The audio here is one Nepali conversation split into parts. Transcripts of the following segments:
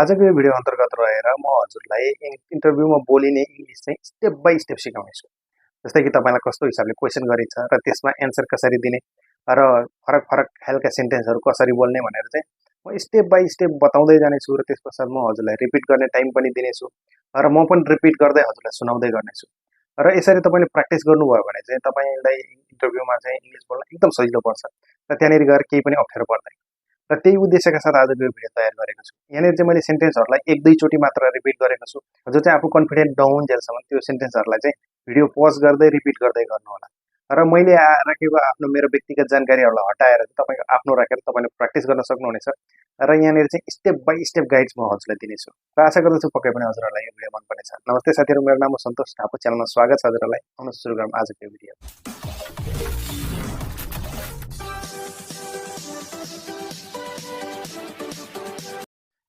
आजको यो भिडियो अन्तर्गत रहेर म हजुरलाई इन्टरभ्यूमा बोलिने इङ्ग्लिस चाहिँ स्टेप बाई स्टेप सिकाउनेछु। जस्तै कि तपाईँलाई कस्तो हिसाबले क्वेसन गरिन्छ र त्यसमा एन्सर कसरी दिने र फरक फरक खालका सेन्टेन्सहरू कसरी बोल्ने भनेर चाहिँ म स्टेप बाई स्टेप बताउँदै जानेछु र त्यसपश्चात म हजुरलाई रिपिट गर्ने टाइम पनि दिनेछु र म पनि रिपिट गर्दै हजुरलाई सुनाउँदै गर्नेछु। र यसरी तपाईँले प्र्याक्टिस गर्नुभयो भने चाहिँ तपाईँलाई इन्टरभ्यूमा चाहिँ इङ्ग्लिस बोल्न एकदम सजिलो पर्छ र त्यहाँनिर गएर केही पनि अप्ठ्यारो पर्दैन। र त्यही उद्देश्यका साथ आजको यो भिडियो तयार गरेको छु। यहाँनिर चाहिँ मैले सेन्टेन्सहरूलाई एक दुईचोटि मात्र रिपिट गरेको छु, जो चाहिँ आफू कन्फिडेन्ट नहुन्जेलसम्म त्यो सेन्टेन्सहरूलाई चाहिँ भिडियो पज गर्दै रिपिट गर्दै गर्नुहोला। र मैले राखेको आफ्नो मेरो व्यक्तिगत जानकारीहरूलाई हटाएर तपाईँको आफ्नो राखेर तपाईँले प्र्याक्टिस गर्न सक्नुहुनेछ। र यहाँनिर चाहिँ स्टेप बाई स्टेप गाइड्स म हजुरलाई दिनेछु र आशा गर्दछु पक्कै पनि हजुरहरूलाई यो भिडियो मन पर्नेछ। नमस्ते साथीहरू, मेरो नाम हो सन्तोष ठाकुर, च्यानलमा स्वागत छ हजुरहरूलाई। आउनुहोस् सुरु गरौँ आजको यो भिडियो।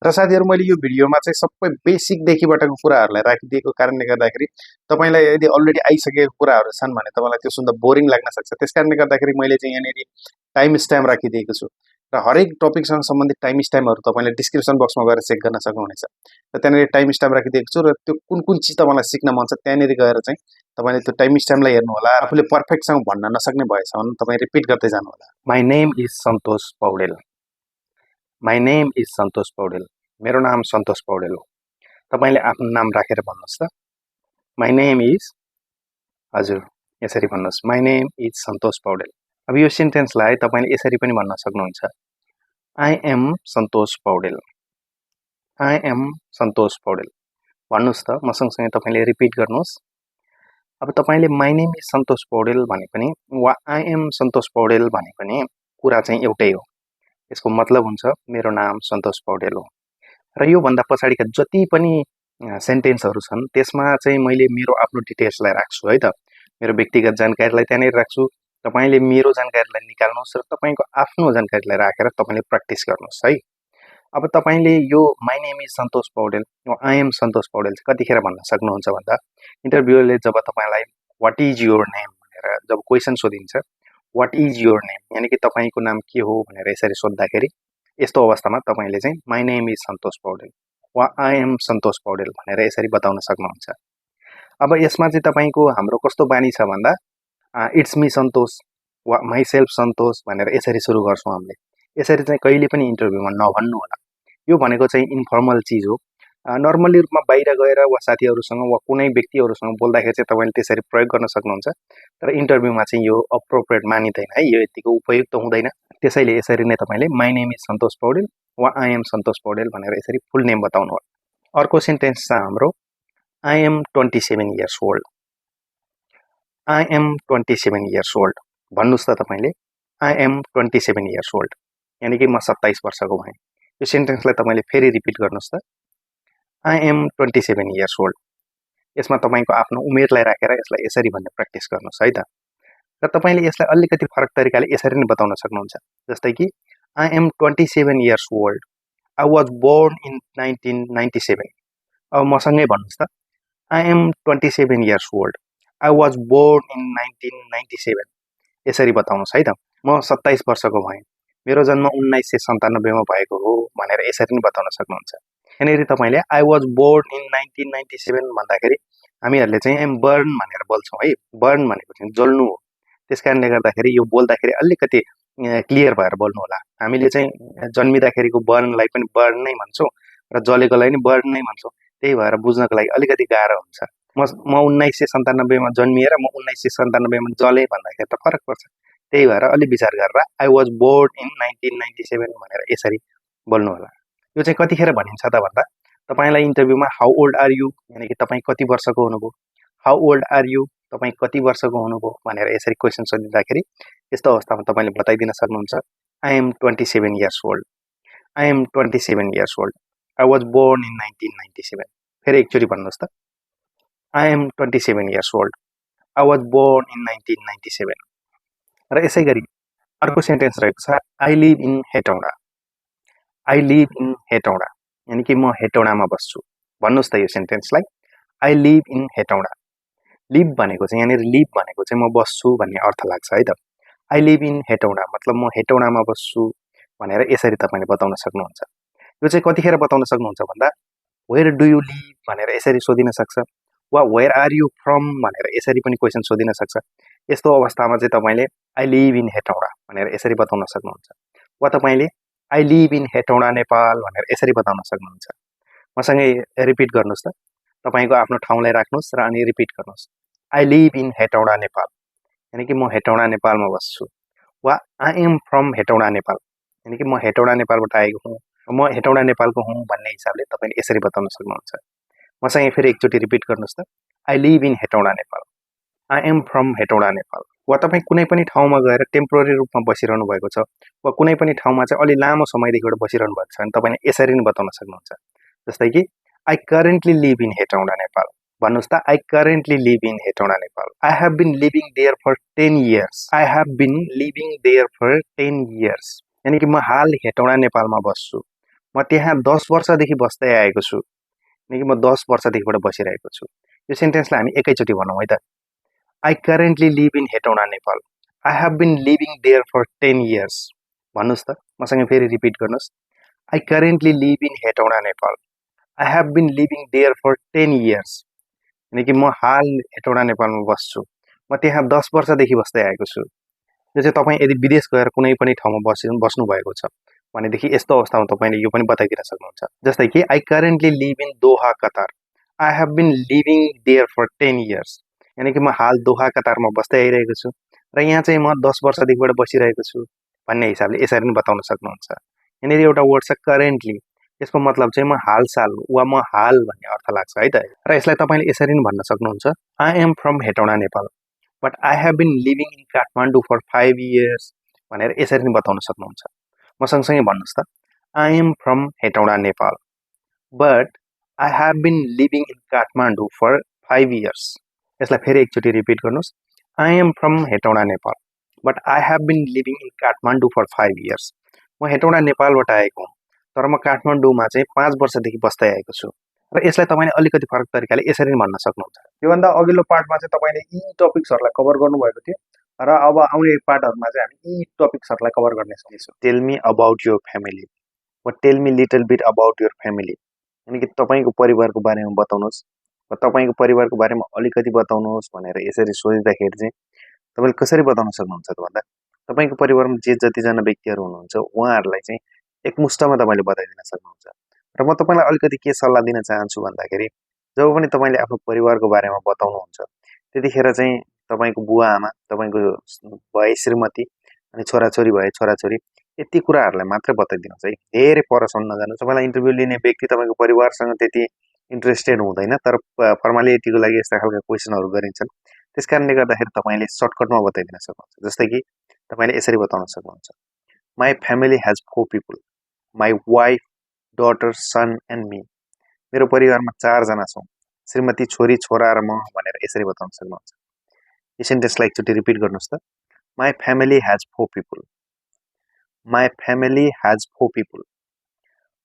र साथीहरू, मैले यो भिडियोमा चाहिँ सबै बेसिकदेखिबाटको कुराहरूलाई राखिदिएको कारणले गर्दाखेरि तपाईँलाई यदि अलरेडी आइसकेको कुराहरू छन् भने तपाईँलाई त्यो सुन्दा बोरिङ लाग्न सक्छ। त्यस कारणले गर्दाखेरि मैले चाहिँ यहाँनिर टाइम स्ट्याम्प राखिदिएको छु र हरेक टपिकसँग सम्बन्धित टाइम स्ट्याम्पहरू तपाईँले डिस्क्रिप्सन बक्समा गएर चेक गर्न सक्नुहुनेछ। र त्यहाँनिर टाइम स्ट्याम्प राखिदिएको छु र त्यो कुन कुन चिज तपाईँलाई सिक्न मन छ त्यहाँनिर गएर चाहिँ तपाईँले त्यो टाइम स्ट्याम्पलाई हेर्नु होला। आफूले पर्फेक्टसँग भन्न नसक्ने भएछ भने तपाईँ रिपिट गर्दै जानु होला। My name is Santosh Paudel. My name is Santosh Paudel. मेरो नाम सन्तोष पौडेल हो। तपाईँले आफ्नो नाम राखेर भन्नुहोस् त। माई नेम इज, हजुर यसरी भन्नुहोस्, my name is Santosh Paudel. अब यो सेन्टेन्सलाई तपाईँले यसरी पनि भन्न सक्नुहुन्छ, I am Santosh Paudel. I am Santosh Paudel भन्नुहोस् त, मसँगसँगै तपाईँले रिपिट गर्नुहोस्। अब तपाईँले my name is Santosh Paudel भने पनि वा आई एम सन्तोष पौडेल भने पनि कुरा चाहिँ एउटै हो। यसको मतलब हुन्छ मेरो नाम सन्तोष पौडेल हो। र योभन्दा पछाडिका जति पनि सेन्टेन्सहरू छन् त्यसमा चाहिँ मैले मेरो आफ्नो डिटेल्सलाई राख्छु है त, मेरो व्यक्तिगत जानकारीलाई त्यहाँनिर राख्छु। तपाईँले मेरो जानकारीलाई निकाल्नुहोस् र तपाईँको आफ्नो जानकारीलाई राखेर तपाईँले प्र्याक्टिस गर्नुहोस् है। अब तपाईँले यो my name is Santosh Paudel, I am Santosh Paudel कतिखेर भन्न सक्नुहुन्छ भन्दा इन्टरभ्युअरले जब तपाईँलाई वाट इज योर नेम भनेर जब क्वेसन सोधिन्छ, वाट इज योर नेम यानि कि तपाईँको नाम के हो भनेर यसरी सोद्धाखेरि यस्तो अवस्थामा तपाईँले चाहिँ my name is Santosh Paudel वा आई एम सन्तोष पौडेल भनेर यसरी बताउन सक्नुहुन्छ। अब यसमा चाहिँ तपाईँको हाम्रो कस्तो बानी छ भन्दा इट्स मी सन्तोष वा माई सेल्फ सन्तोष भनेर यसरी सुरु गर्छौँ हामीले। यसरी चाहिँ कहिले पनि इन्टरभ्यूमा नभन्नु होला। यो भनेको चाहिँ इन्फर्मल चिज हो। नर्मली रूपमा बाहिर गएर वा साथीहरूसँग वा कुनै व्यक्तिहरूसँग बोल्दाखेरि चाहिँ तपाईँले त्यसरी प्रयोग गर्न सक्नुहुन्छ, तर इन्टरभ्यूमा चाहिँ यो अप्रोप्रिएट मानिँदैन है, यो यतिको उपयुक्त हुँदैन। त्यसैले यसरी नै तपाईँले my name is Santosh Paudel वा आई एम सन्तोष पौडेल भनेर यसरी फुल नेम बताउनु होला। अर्को सेन्टेन्स छ हाम्रो, I am 27 years old. I am 27 years old भन्नुहोस् त तपाईँले, आई एम 27 इयर्स ओल्ड यानि कि म 27 वर्षको भएँ। यो सेन्टेन्सलाई तपाईँले फेरि रिपिट गर्नुहोस् त, आई एम 27 इयर्स ओल्ड। यसमा तपाईँको आफ्नो उमेरलाई राखेर यसलाई यसरी भन्ने प्र्याक्टिस गर्नुहोस् है त। र तपाईँले यसलाई अलिकति फरक तरिकाले यसरी नै बताउन सक्नुहुन्छ, जस्तै कि I am 27 years old, I was born in 1997। अब मसँगै भन्नुहोस् त, I am 27 years old, I was born in 1997। यसरी बताउनुहोस् है त। म 27 वर्षको भएँ, मेरो जन्म 1997 मा भएको हो भनेर यसरी नै बताउन सक्नुहुन्छ। यहाँनिर तपाईँले आई वाज बोर्न इन 1997 भन्दाखेरि हामीहरूले चाहिँ एम बर्न भनेर बोल्छौँ है। बर्न भनेको चाहिँ जल्नु हो। त्यस कारणले गर्दाखेरि यो बोल्दाखेरि अलिकति क्लियर भएर बोल्नु होला। हामीले चाहिँ जन्मिँदाखेरिको बर्नलाई पनि बर्न नै भन्छौँ र जलेकोलाई पनि बर्न नै भन्छौँ। त्यही भएर बुझ्नको लागि अलिकति गाह्रो हुन्छ। म 1997 मा जन्मिएर म 1997 मा जले भन्दाखेरि त फरक पर्छ। त्यही भएर अलि विचार गरेर आई वाज बोर्न इन 1997 भनेर यसरी बोल्नु होला। यो चाहिँ कतिखेर भनिन्छ त भन्दा तपाईँलाई इन्टरभ्यूमा हाउ ओल्ड आर यु यानि कि तपाईँ कति वर्षको हुनुभयो, हाउ ओल्ड आर यु तपाईँ कति वर्षको हुनुभयो भनेर यसरी क्वेसन सोधिँदाखेरि यस्तो अवस्थामा तपाईँले बताइदिन सक्नुहुन्छ, I am 27 years old. I am 27 years old, I was born in 1997। फेरि एकचोटि भन्नुहोस् त, I am 27 years old, I was born in 1997। र यसै गरी अर्को सेन्टेन्स रहेको छ, I live in Hetauda. I live in Hetauda यानि कि म हेटौँडामा बस्छु भन्नुहोस् त यो सेन्टेन्सलाई, I live in Hetauda. Live भनेको चाहिँ यहाँनिर लिभ भनेको चाहिँ म बस्छु भन्ने अर्थ लाग्छ है त। आई लिभ इन हेटौँडा मतलब म हेटौँडामा बस्छु भनेर यसरी तपाईँले बताउन सक्नुहुन्छ। यो चाहिँ कतिखेर बताउन सक्नुहुन्छ भन्दा वेयर डु यु लिभ भनेर यसरी सोधिन सक्छ वा वेयर आर यु फ्रम भनेर यसरी पनि क्वेसन सोधिन सक्छ। यस्तो अवस्थामा चाहिँ तपाईँले आई लिभ इन हेटौँडा भनेर यसरी बताउन सक्नुहुन्छ वा तपाईँले I live in Hetauda Nepal भनेर यसरी बताउन सक्नुहुन्छ। मसँगै रिपिट गर्नुहोस् त, तपाईँको आफ्नो ठाउँलाई राख्नुहोस् र अनि रिपिट गर्नुहोस्। I live in Hetauda Nepal यानि कि म हेटौँडा नेपालमा बस्छु वा I am from Hetauda Nepal यानि कि म हेटौँडा नेपालबाट आएको हुँ, म हेटौँडा नेपालको हुँ भन्ने हिसाबले तपाईँले यसरी बताउन सक्नुहुन्छ। मसँगै फेरि एकचोटि रिपिट गर्नुहोस् त, I live in Hetauda Nepal, I am from Hetauda Nepal. वा तपाईँ कुनै पनि ठाउँमा गएर टेम्पोररी रूपमा बसिरहनु भएको छ वा कुनै पनि ठाउँमा चाहिँ अलि लामो समयदेखिबाट बसिरहनु भएको छ भने तपाईँले यसरी नै बताउन सक्नुहुन्छ। जस्तै कि I currently live in Hetauda Nepal भन्नुहोस् त, I currently live in Hetauda Nepal. I have been living there for 10 years, I have been living there for 10 years यानि कि म हाल हेटौँडा नेपालमा बस्छु, म त्यहाँ 10 वर्षदेखि बस्दै आएको छु यानि कि म 10 वर्षदेखिबाट बसिरहेको छु। यो सेन्टेन्सलाई हामी एकैचोटि भनौँ है त। I currently live in Hetauda Nepal, I have been living there for 10 years भन्नुहोस् त, मसँग फेरि रिपिट गर्नुहोस्। I currently live in Hetauda Nepal, I have been living there for 10 years यानि कि म हाल हेटौँडा नेपालमा बस्छु, म त्यहाँ 10 वर्षदेखि बस्दै आएको छु। यो चाहिँ तपाईँ यदि विदेश गएर कुनै पनि ठाउँमा बस्नु भएको छ भनेदेखि यस्तो अवस्थामा तपाईँले यो पनि बताइदिन सक्नुहुन्छ। जस्तै कि I currently live in Doha Qatar, I have been living there for 10 years यानि कि म हाल दोहा कतारमा बस्दै आइरहेको छु र यहाँ चाहिँ म 10 वर्षदेखिबाट बसिरहेको छु भन्ने हिसाबले यसरी नै बताउन सक्नुहुन्छ। यहाँनिर एउटा वर्ड छ करेन्टली, यसको मतलब चाहिँ म हालसाल वा म हाल भन्ने अर्थ लाग्छ है त। र यसलाई तपाईँले यसरी नै भन्न सक्नुहुन्छ, I am from Hetauda Nepal but I have been living in Kathmandu for 5 years भनेर यसरी नै बताउन सक्नुहुन्छ। म सँगसँगै भन्नुहोस् त, I am from Hetauda Nepal but I have been living in Kathmandu for 5 years। यसलाई फेरि एकचोटि रिपिट गर्नुहोस्, I am from Hetauda Nepal but I have been living in Kathmandu for 5 years। म हेटौँडा नेपालबाट आएको हुँ तर म काठमाडौँमा चाहिँ 5 वर्षदेखि बस्दै आएको छु। र यसलाई तपाईँले अलिकति फरक तरिकाले यसरी नै भन्न सक्नुहुन्छ। योभन्दा अघिल्लो पार्टमा चाहिँ तपाईँले यी टपिक्सहरूलाई कभर गर्नुभएको थियो र अब आउने पार्टहरूमा चाहिँ हामी यी टपिक्सहरूलाई कभर गर्नेछौँ। Tell me about your family वा tell me little bit about your family यानि कि तपाईँको परिवारको बारेमा बताउनुहोस् वा तपाईँको परिवारको बारेमा अलिकति बताउनुहोस् भनेर यसरी सोधिँदाखेरि चाहिँ तपाईँले कसरी बताउन सक्नुहुन्छ त भन्दा तपाईँको परिवारमा जे जतिजना व्यक्तिहरू हुनुहुन्छ उहाँहरूलाई चाहिँ एकमुष्टमा तपाईँले बताइदिन सक्नुहुन्छ। र म तपाईँलाई अलिकति के सल्लाह दिन चाहन्छु भन्दाखेरि जब पनि तपाईँले आफ्नो परिवारको बारेमा बताउनुहुन्छ त्यतिखेर चाहिँ तपाईँको बुवा आमा, तपाईँको भए श्रीमती अनि छोराछोरी भए छोराछोरी यति कुराहरूलाई मात्रै बताइदिनुहोस् है, धेरै परसम्म नजानु। तपाईँलाई इन्टरभ्यू लिने व्यक्ति तपाईँको परिवारसँग त्यति इन्ट्रेस्टेड हुँदैन तर फर्मालिटीको लागि यस्ता खालका क्वेसनहरू गरिन्छन्। त्यस कारणले गर्दाखेरि तपाईँले सर्टकटमा बताइदिन सक्नुहुन्छ। जस्तै कि तपाईँले यसरी बताउन सक्नुहुन्छ, my family has 4 people, my wife, daughter, son and me. मेरो परिवारमा 4 जना छौँ, श्रीमती, छोरी, छोरा र म भनेर यसरी बताउन सक्नुहुन्छ। यो सेन्टेन्सलाई एकचोटि रिपिट गर्नुहोस् त, my family has 4 people, my family has 4 people,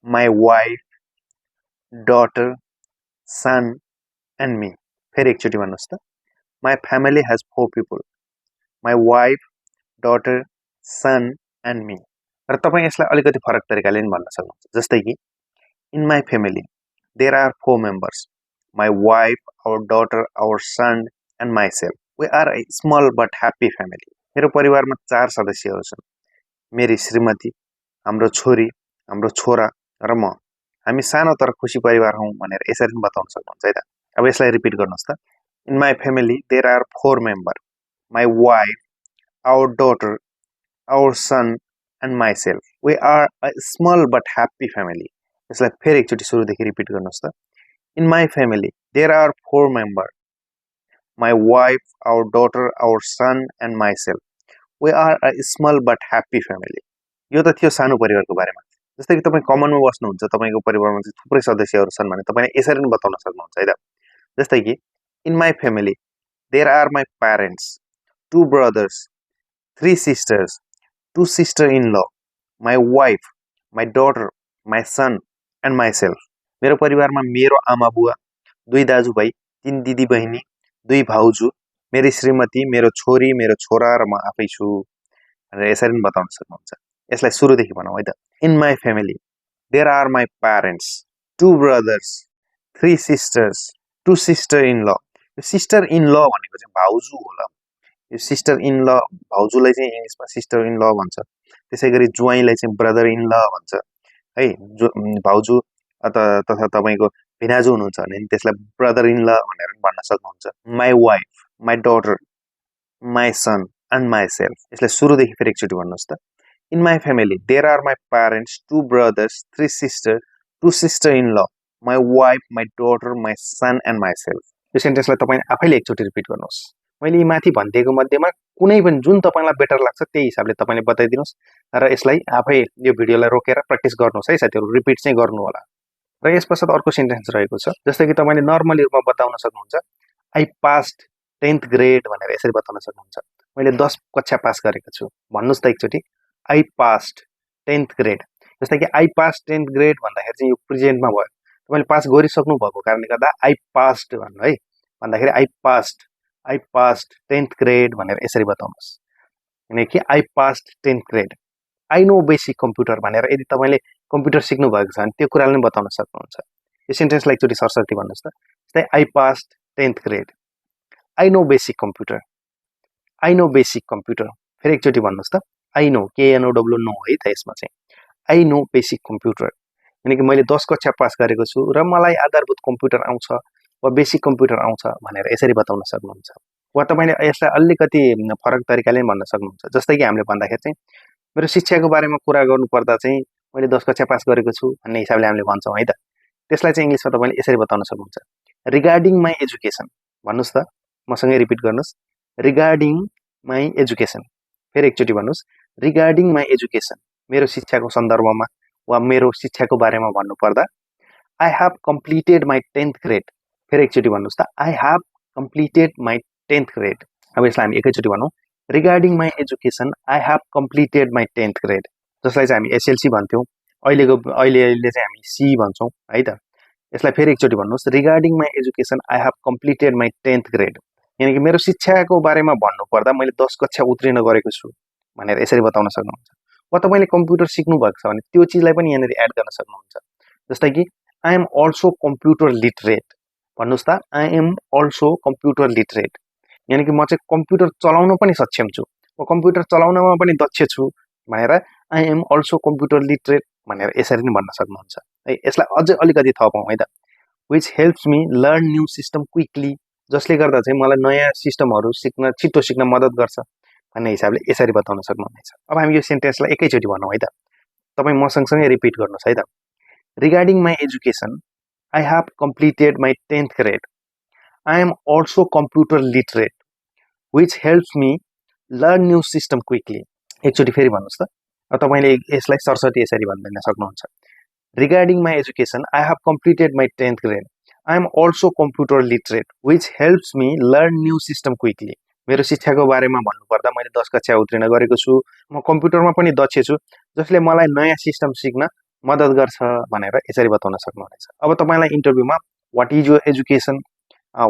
my wife, daughter, son and me. फेरि एकचोटि भन्नुहोस् त, my family has 4 people, my wife, daughter, son and me. र तपाईँ यसलाई अलिकति फरक तरिकाले पनि भन्न सक्नुहुन्छ। जस्तै कि in my family there are 4 members, my wife, our daughter, our son and my self. We are a small but happy family. मेरो परिवारमा 4 सदस्यहरू छन्, मेरी श्रीमती, हाम्रो छोरी, हाम्रो छोरा र म। हामी सानो तर खुसी परिवार हौँ भनेर यसरी पनि बताउन सक्नुहुन्छ है त। अब यसलाई रिपिट गर्नुहोस् त, in my family there are 4 members, my wife, our daughter, our son and my self. We are a small but happy family. यसलाई फेरि एकचोटि सुरुदेखि रिपिट गर्नुहोस् त, in my family there are 4 members, my wife, our daughter, our son and my self. We are a small but happy family. यो त थियो सानो परिवारको बारेमा। जस्तै कि तपाईँ कमनमा बस्नुहुन्छ, तपाईँको परिवारमा चाहिँ थुप्रै सदस्यहरू छन् भने तपाईँले यसरी पनि बताउन सक्नुहुन्छ है त। जस्तै कि in my family there are my parents, 2 brothers, 3 sisters, 2 sister-in-law, my wife, my daughter, my son and my self. मेरो परिवारमा मेरो आमा बुवा, 2 दाजुभाइ, 3 दिदी बहिनी, 2 भाउजू, मेरी श्रीमती, मेरो छोरी, मेरो छोरा र म आफै छु भनेर यसरी पनि बताउन सक्नुहुन्छ। यसलाई सुरुदेखि भनौँ है त, in my family there are my parents 2 brothers 3 sisters 2 sister in law sister in law भनेको चाहिँ भाउजू होला यो सिस्टर इन ल भाउजूलाई चाहिँ इङ्ग्लिसमा सिस्टर इन ल भन्छ त्यसै गरी ज्वाइँलाई चाहिँ ब्रदर इन ल भन्छ है भाउजू तथा तपाईँको भिनाजु हुनुहुन्छ भने त्यसलाई ब्रदर इन ल भनेर भन्न सक्नुहुन्छ my wife my daughter my son and my self यसलाई सुरुदेखि फेरि एकचोटि भन्नुहोस् त in my family there are my parents 2 brothers 3 sister 2 sister in ल my wife my daughter my son and my self यो सेन्टेन्सलाई तपाईँले आफैले एकचोटि रिपिट गर्नुहोस् मैले यी माथि भनिदिएको मध्येमा कुनै पनि जुन तपाईँलाई बेटर लाग्छ त्यही हिसाबले तपाईँले बताइदिनुहोस् र यसलाई आफै यो भिडियोलाई रोकेर प्र्याक्टिस गर्नुहोस् है साथीहरू रिपिट चाहिँ गर्नु होला र यस पश्चात अर्को सेन्टेन्स रहेको छ जस्तै कि तपाईँले नर्मली रूपमा बताउन सक्नुहुन्छ आई पास्ड 10th ग्रेड भनेर यसरी बताउन सक्नुहुन्छ मैले 10 कक्षा पास गरेको छु भन्नुहोस् त एकचोटि आई पास्ड 10th ग्रेड जस्तै कि आई पास्ड 10th ग्रेड भन्दाखेरि चाहिँ यो प्रेजेन्टमा भयो तपाईँले पास गरिसक्नु भएको कारणले गर्दा आई पास्ड भन्नु है भन्दाखेरि आई पास्ड 10th ग्रेड भनेर यसरी बताउनुहोस् किनकि I passed 10th grade I know basic computer भनेर यदि तपाईँले कम्प्युटर सिक्नु भएको छ भने त्यो कुरालाई पनि बताउन सक्नुहुन्छ यो सेन्टेन्सलाई एकचोटि सरसर्ती भन्नुहोस् त जस्तै I passed 10th grade I know basic computer I know basic computer फेरि एकचोटि भन्नुहोस् त आई नो KNOW नो है त यसमा चाहिँ आई नो बेसिक कम्प्युटर किनकि मैले 10 कक्षा पास गरेको छु र मलाई आधारभूत कम्प्युटर आउँछ वा बेसिक कम्प्युटर आउँछ भनेर यसरी बताउन सक्नुहुन्छ वा तपाईँले यसलाई अलिकति फरक तरिकाले भन्न सक्नुहुन्छ जस्तै कि हामीले भन्दाखेरि चाहिँ मेरो शिक्षाको बारेमा कुरा गर्नुपर्दा चाहिँ मैले 10 कक्षा पास गरेको छु भन्ने हिसाबले हामीले भन्छौँ है त त्यसलाई चाहिँ इङ्ग्लिसमा तपाईँले यसरी बताउन सक्नुहुन्छ रिगार्डिङ माई एजुकेसन भन्नुहोस् त मसँगै रिपिट गर्नुहोस् रिगार्डिङ माई एजुकेसन फेरि एकचोटि भन्नुहोस् रिगार्डिङ माई एजुकेसन मेरो शिक्षाको सन्दर्भमा वा मेरो शिक्षाको बारेमा भन्नुपर्दा I have completed my 10th grade फेरि एकचोटि भन्नुहोस् त I have completed my 10th grade अब यसलाई हामी एकैचोटि भनौँ regarding my education I have completed my 10th grade जसलाई चाहिँ हामी SLC भन्थ्यौँ अहिले चाहिँ हामी C भन्छौँ है त यसलाई फेरि एकचोटि भन्नुहोस् regarding my education I have completed my 10th grade किनकि मेरो शिक्षाको बारेमा भन्नुपर्दा मैले 10 कक्षा उत्तीर्ण गरेको छु भनेर यसरी बताउन सक्नुहुन्छ वा तपाईँले कम्प्युटर सिक्नु भएको छ भने त्यो चिजलाई पनि यहाँनिर एड गर्न सक्नुहुन्छ जस्तै कि I am also computer literate भन्नुहोस् त I am also computer literate यानि कि म चाहिँ कम्प्युटर चलाउन पनि सक्षम छु वा कम्प्युटर चलाउनमा पनि दक्ष छु भनेर I am also computer literate भनेर यसरी नै भन्न सक्नुहुन्छ है यसलाई अझै अलिकति थपौँ है त which helps me learn new system quickly जसले गर्दा चाहिँ मलाई नयाँ सिस्टमहरू छिटो सिक्न मद्दत गर्छ भन्ने हिसाबले यसरी बताउन सक्नुहुनेछ अब हामी यो सेन्टेन्सलाई एकैचोटि भनौँ है त तपाईँ म सँगसँगै रिपिट गर्नुहोस् है त regarding my education I have completed my 10th grade I am also computer literate which helps me learn new system quickly एकचोटि फेरि भन्नुहोस् त तपाईँले यसलाई सरसर्ती यसरी भनिदिन सक्नुहुन्छ regarding my education I have completed my 10th grade I am also computer literate which helps me learn new system quickly मेरो शिक्षाको बारेमा भन्नुपर्दा मैले 10 कक्षा उत्तीर्ण गरेको छु म कम्प्युटरमा पनि दक्ष छु जसले मलाई नयाँ सिस्टम सिक्न मद्दत गर्छ भनेर यसरी बताउन सक्नुहुनेछ अब तपाईँलाई इन्टरभ्यूमा what is your education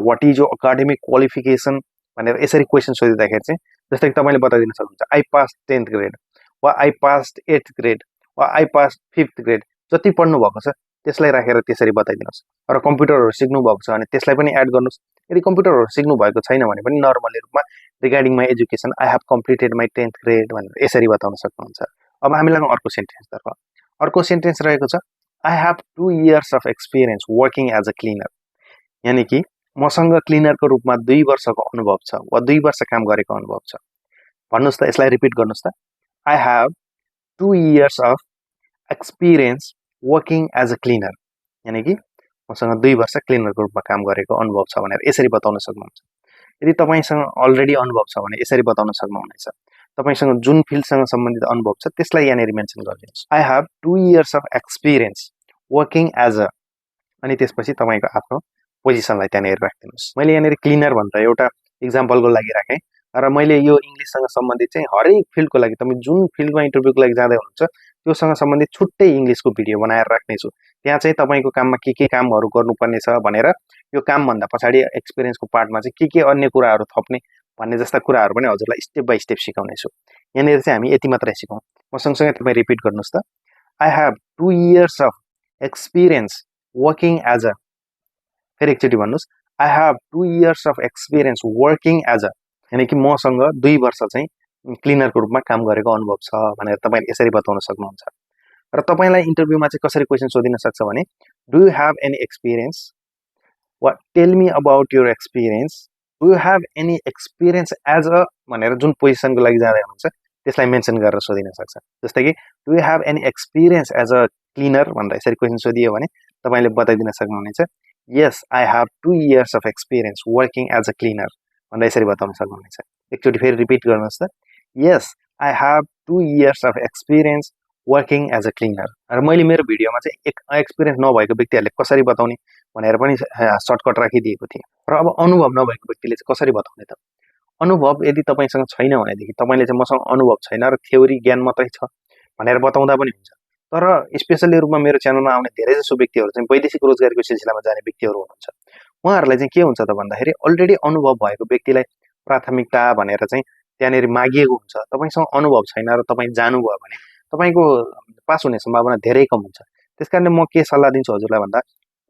what is your academic qualification भनेर यसरी क्वेसन सोधिँदाखेरि चाहिँ जस्तै कि तपाईँले बताइदिन सक्नुहुन्छ आई पास्ड 10th ग्रेड वा आई पास्ड 8th ग्रेड वा आई पास्ड 5th ग्रेड जति पढ्नु भएको छ त्यसलाई राखेर त्यसरी बताइदिनुहोस् र कम्प्युटरहरू सिक्नु भएको छ भने त्यसलाई पनि एड गर्नुहोस् यदि कम्प्युटरहरू सिक्नु भएको छैन भने पनि नर्मली रूपमा regarding my education I have completed my 10th grade भनेर यसरी बताउन सक्नुहुन्छ अब हामी लागौँ अर्को सेन्टेन्सतर्फ अर्को सेन्टेन्स रहेको छ I have 2 years of experience working as a cleaner यानि कि मसँग क्लिनरको रूपमा 2 वर्षको अनुभव छ वा 2 वर्ष काम गरेको अनुभव छ भन्नुहोस् त यसलाई रिपिट गर्नुहोस् त I have 2 years of experience working as a cleaner यानि कि मसँग 2 वर्ष क्लिनरको रूपमा काम गरेको अनुभव छ भनेर यसरी बताउन सक्नुहुन्छ यदि तपाईँसँग अलरेडी अनुभव छ भने यसरी बताउन सक्नुहुनेछ तपाईँसँग जुन फिल्डसँग सम्बन्धित अनुभव छ त्यसलाई यहाँनिर मेन्सन गरिदिनुहोस् I have 2 years of experience working as a अनि त्यसपछि तपाईँको आफ्नो पोजिसनलाई त्यहाँनिर राखिदिनुहोस् मैले यहाँनिर क्लिनर भनेर एउटा इक्जाम्पलको लागि राखेँ र मैले यो इङ्ग्लिससँग सम्बन्धित चाहिँ हरेक फिल्डको लागि तपाईँ जुन फिल्डमा इन्टरभ्यूको लागि जाँदै हुनुहुन्छ त्योसँग सम्बन्धित छुट्टै इङ्ग्लिसको भिडियो बनाएर राख्नेछु त्यहाँ चाहिँ तपाईँको काममा के कामहरू गर्नुपर्ने छ भनेर यो कामभन्दा पछाडि एक्सपिरियन्सको पार्टमा चाहिँ के अन्य कुराहरू थप्ने भन्ने जस्ता कुराहरू पनि हजुरलाई स्टेप बाई स्टेप सिकाउनेछु यहाँनिर चाहिँ हामी यति मात्रै सिकौँ म सँगसँगै तपाईँ रिपिट गर्नुहोस् त I have 2 years of experience working as a फेरि एकचोटि भन्नुस् I have 2 years of experience working as a यानी कि मसँग 2 वर्ष चाहिँ क्लिनरको रूपमा काम गरेको अनुभव छ भनेर तपाईले यसरी बताउन सक्नुहुन्छ र तपाईलाई इन्टरभ्युमा चाहिँ कसरी क्वेशन सोधिन सक्छ भने do you have any experience what tell me about your experience do you have any experience as a भनेर जुन पोजिसनको लागि जाँदै हुनुहुन्छ त्यसलाई मेन्सन गरेर सोधिन सक्छ जस्तै कि do you have any experience as a cleaner भनेर यसरी क्वेशन सोधियो भने तपाईले बताइदिन सक्नुहुनेछ yes I have 2 years of experience working as a cleaner भनेर यसरी बताउन सक्नुहुनेछ एकचोटि फेरि रिपिट गर्नुहोस् त yes I have 2 years of experience working as a cleaner र मैले मेरो भिडियोमा चाहिँ एक एक्सपिरियन्स नभएको व्यक्तिहरुले कसरी बताउने भनेर पनि सर्टकट राखिदिएको थिएँ र अब अनुभव नभएको व्यक्तिले चाहिँ कसरी बताउने त अनुभव यदि तपाईसँग छैन भनेदेखि तपाईले चाहिँ मसँग अनुभव छैन र थ्योरी ज्ञान मात्रै छ भनेर बताउँदा पनि हुन्छ तर स्पेशली रूपमा मेरो च्यानलमा आउने धेरै जसो व्यक्तिहरु चाहिँ वैदेशिक रोजगारीको सिलसिलामा जाने व्यक्तिहरु हुनुहुन्छ उहाँहरुलाई चाहिँ के हुन्छ त भन्दाखेरि अलरेडी अनुभव भएको व्यक्तिलाई प्राथमिकता भनेर चाहिँ त्यहाँनेरि मागिएको हुन्छ तपाईसँग अनुभव छैन र तपाई जानुभयो भने तपाईको पास हुने सम्भावना धेरै कम हुन्छ त्यसकारणले म के सल्लाह दिन्छु हजुरलाई भन्दा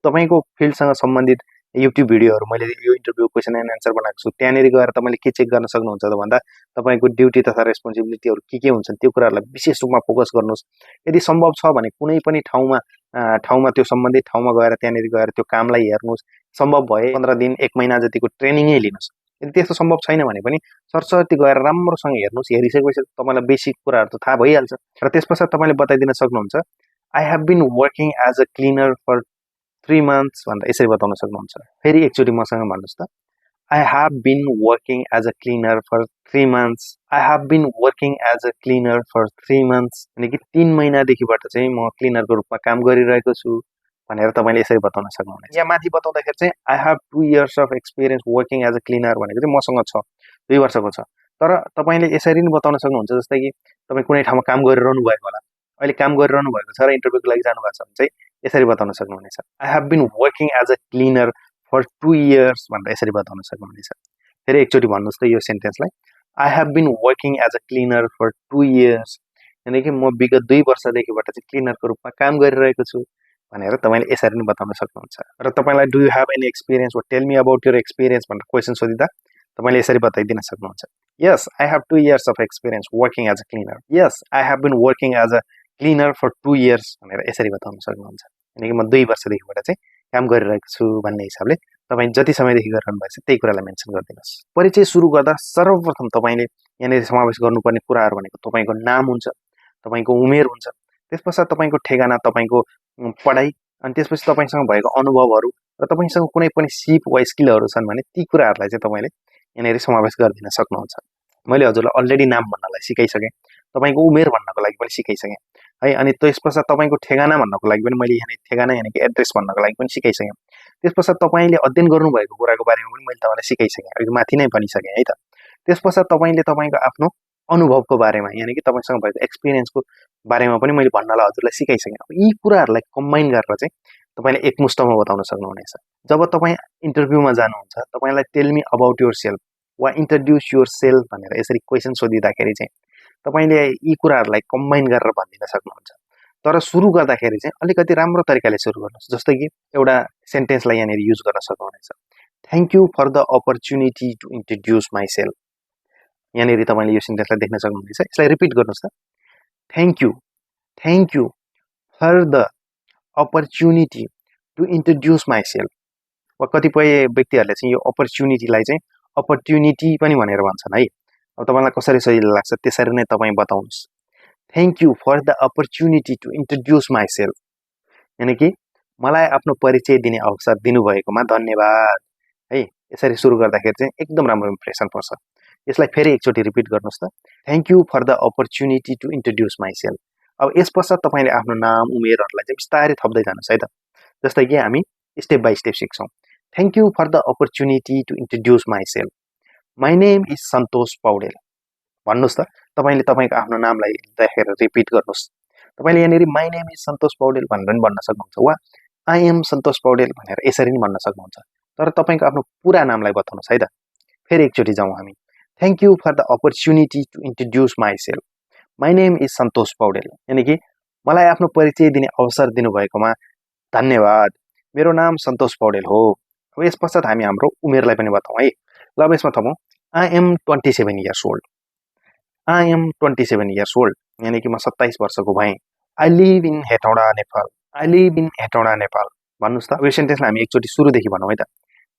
तपाईको फिल्डसँग सम्बन्धित युट्युब भिडियोहरु मैले यो इन्टरभ्यु क्वेशन एन्ड आन्सर बनाएको छु त्यहाँनेरि गएर तपाईले के चेक गर्न सक्नुहुन्छ त भन्दा तपाईको ड्युटी तथा रेस्पोन्सिबिलिटीहरु के हुन्छन् त्यो कुराहरुलाई विशेष रूपमा फोकस गर्नुस् यदि सम्भव छ भने कुनै पनि ठाउँमा त्यो सम्बन्धित ठाउँमा गएर त्यहाँनेरि गएर त्यो कामलाई हेर्नुस् सम्भव भए 15 दिन 1 महिना जतिको ट्रेनिङै लिनुस् यदि त्यस्तो सम्भव छैन भने पनि सरसर्ती गएर राम्रोसँग हेर्नुस् हेरिसकेपछि तपाईलाई बेसिक कुराहरु त थाहा भइहाल्छ र त्यसपछि तपाईले बताइदिन सक्नुहुन्छ I have been working as a cleaner for 3 months भनेर यसरी बताउन सक्नुहुन्छ फेरि एकचोटी मसँग भन्नुस् त I have been working as a cleaner for 3 months I have been working as a cleaner for 3 months यानी कि 3 महिनादेखिबाट चाहिँ म क्लिनरको रूपमा काम गरिरहेको छु भनेर तपाईले यसरी बताउन सक्नुहुन्छ यहाँ माथि बताउँदाखेरि चाहिँ I have 2 years of experience working as a cleaner भनेको चाहिँ मसँग छ 2 वर्षको छ तर तपाईले यसरी नि बताउन सक्नुहुन्छ जस्तै कि तपाई कुनै ठाउँमा काम गरिरहनु भएको होला अहिले काम गरिरहनु भएको छ र इन्टरभ्युको लागि जानु भएको छ भने चाहिँ यसरी बताउन सक्नुहुनेछ I have been working as a cleaner for 2 years भनेर यसरी बताउन सक्नुहुनेछ फेरि एकचोटी भन्नुस् त यो सेन्टेन्सलाई I have been working as a cleaner for 2 years यानी कि म विगत 2 वर्षदेखिबाट चाहिँ क्लिनरको रूपमा काम गरिरहेको छु भनेर तपाईले यसरी नै बताउन सक्नुहुन्छ र तपाईलाई do you have any experience or tail me about your experience भनेर क्वेशन सोधिदा तपाईले यसरी बताइदिन सक्नुहुन्छ yes I have 2 years of experience working as a cleaner yes I have been working as a cleaner for 2 years भनेर यसरी बताउन सक्नुहुन्छ यानी कि म 2 वर्षदेखिबाट चाहिँ काम गरिरहेको छु भन्ने हिसाबले तपाई जति समयदेखि गरिरहनु भएको छ त्यही कुरालाई मेन्सन गरिदिनुस् परिचय सुरु गर्दा सर्वप्रथम तपाईले यहाँनेरि समावेश गर्नुपर्ने कुराहरु भनेको तपाईको नाम हुन्छ तपाईको उमेर हुन्छ त्यसपछि तपाईको ठेगाना तपाईको पढाइ अनि त्यसपछि तपाईसँग भएको अनुभवहरु र तपाईसँग कुनै पनि सिप वा स्किलहरु छन् भने ती कुराहरुलाई चाहिँ तपाईले यहाँनेरि समावेश गरिदिन सक्नुहुन्छ मैले हजुरलाई अलरेडी नाम भन्नलाई सिकाइसके तपाईको उमेर भन्नको लागि पनि सिकाइसके है अनि त्यसपछि तपाईको ठेगाना भन्नको लागि पनि मैले यहाँ ठेगाना यानी कि एड्रेस भन्नको लागि पनि सिकाइसके त्यसपछि तपाईले अध्ययन गर्नु भएको कुराको बारेमा पनि मैले तपाईलाई सिकाइसके अघि माथि नै भनिसके है त त्यसपछि तपाईले तपाईको आफ्नो अनुभवको बारेमा यानी कि तपाईसँग भएको एक्सपिरियन्सको बारेमा पनि मैले भन्नलाई हजुरलाई सिकाइसके अब यी कुराहरुलाई कम्बाइन गरेर चाहिँ तपाईले एकमुष्टमा बताउन सक्नुहुनेछ जब तपाई इन्टरभ्युमा जानुहुन्छ तपाईलाई टेल मी अबाउट योरसेल्फ वा इन्ट्रोड्युस योरसेल्फ भनेर यसरी क्वेशन सोधिदाखेरि चाहिँ तपाईले यी कुराहरुलाई कम्बाइन गरेर भनिदिन सक्नुहुन्छ तर सुरु गर्दाखेरि चाहिँ अलिकति राम्रो तरिकाले सुरु गर्नुस् जस्तै कि एउटा सेन्टेन्सलाई यहाँनेरि युज गर्न सक्नुहुनेछ thank you for the opportunity to introduce myself यहाँनेरि तपाईले यो सेन्टेन्सलाई देख्न सक्नुहुनेछ यसलाई रिपिट गर्नुस् त thank you for the opportunity to introduce myself वा कतिपय व्यक्तिहरुले चाहिँ यो अपर्च्युनिटीलाई चाहिँ अपर्च्युनिटी पनि भनेर भन्छन् है अब तपाईलाई कसरी सजिलो लाग्छ त्यसरी नै तपाई बताउनुस् thank you for the opportunity to introduce myself यानी कि मलाई आफ्नो परिचय दिने अवसर दिनुभएकोमा धन्यवाद है यसरी सुरु गर्दाखेरि चाहिँ एकदम राम्रो इम्प्रेसन पर्छ यसलाई फेरि एकचोटी रिपिट गर्नुस् त thank you for the opportunity to introduce myself अब यसपश्चात तपाईले आफ्नो नाम उमेरहरुलाई चाहिँ बिस्तारै थप्दै जानुस् है त जस्तै कि हामी स्टेप बाइ स्टेप सिक्छौं thank you for the opportunity to introduce myself my name is Santosh Paudel भन्नुस् त तपाईले तपाईको आफ्नो नामलाई देखेर रिपिट गर्नुस् तपाईले यहाँनेरि my name is Santosh Paudel भनेर पनि भन्न सक्नुहुन्छ वा आई एम सन्तोष पौडेल भनेर यसरी पनि भन्न सक्नुहुन्छ तर तपाईको आफ्नो पूरा नामलाई बताउनुस् है त फेरि एकचोटी जाउँ हामी thank you for the opportunity to introduce myself my name is Santosh Paudel यानी कि मलाई आफ्नो परिचय दिने अवसर दिनुभएकोमा धन्यवाद। मेरो नाम सन्तोष पौडेल हो। अब यस पश्चात हामी हाम्रो उमेरलाई पनि बताउँ है। ल अब यसमा थपौँ I am 27 years old. I am 27 years old यानी कि म 27 वर्षको भएँ। I live in Hetauda Nepal. I live in Hetauda Nepal भन्नुहोस् त। यो सेन्टेन्सलाई हामी एकचोटि सुरुदेखि भनौँ है त।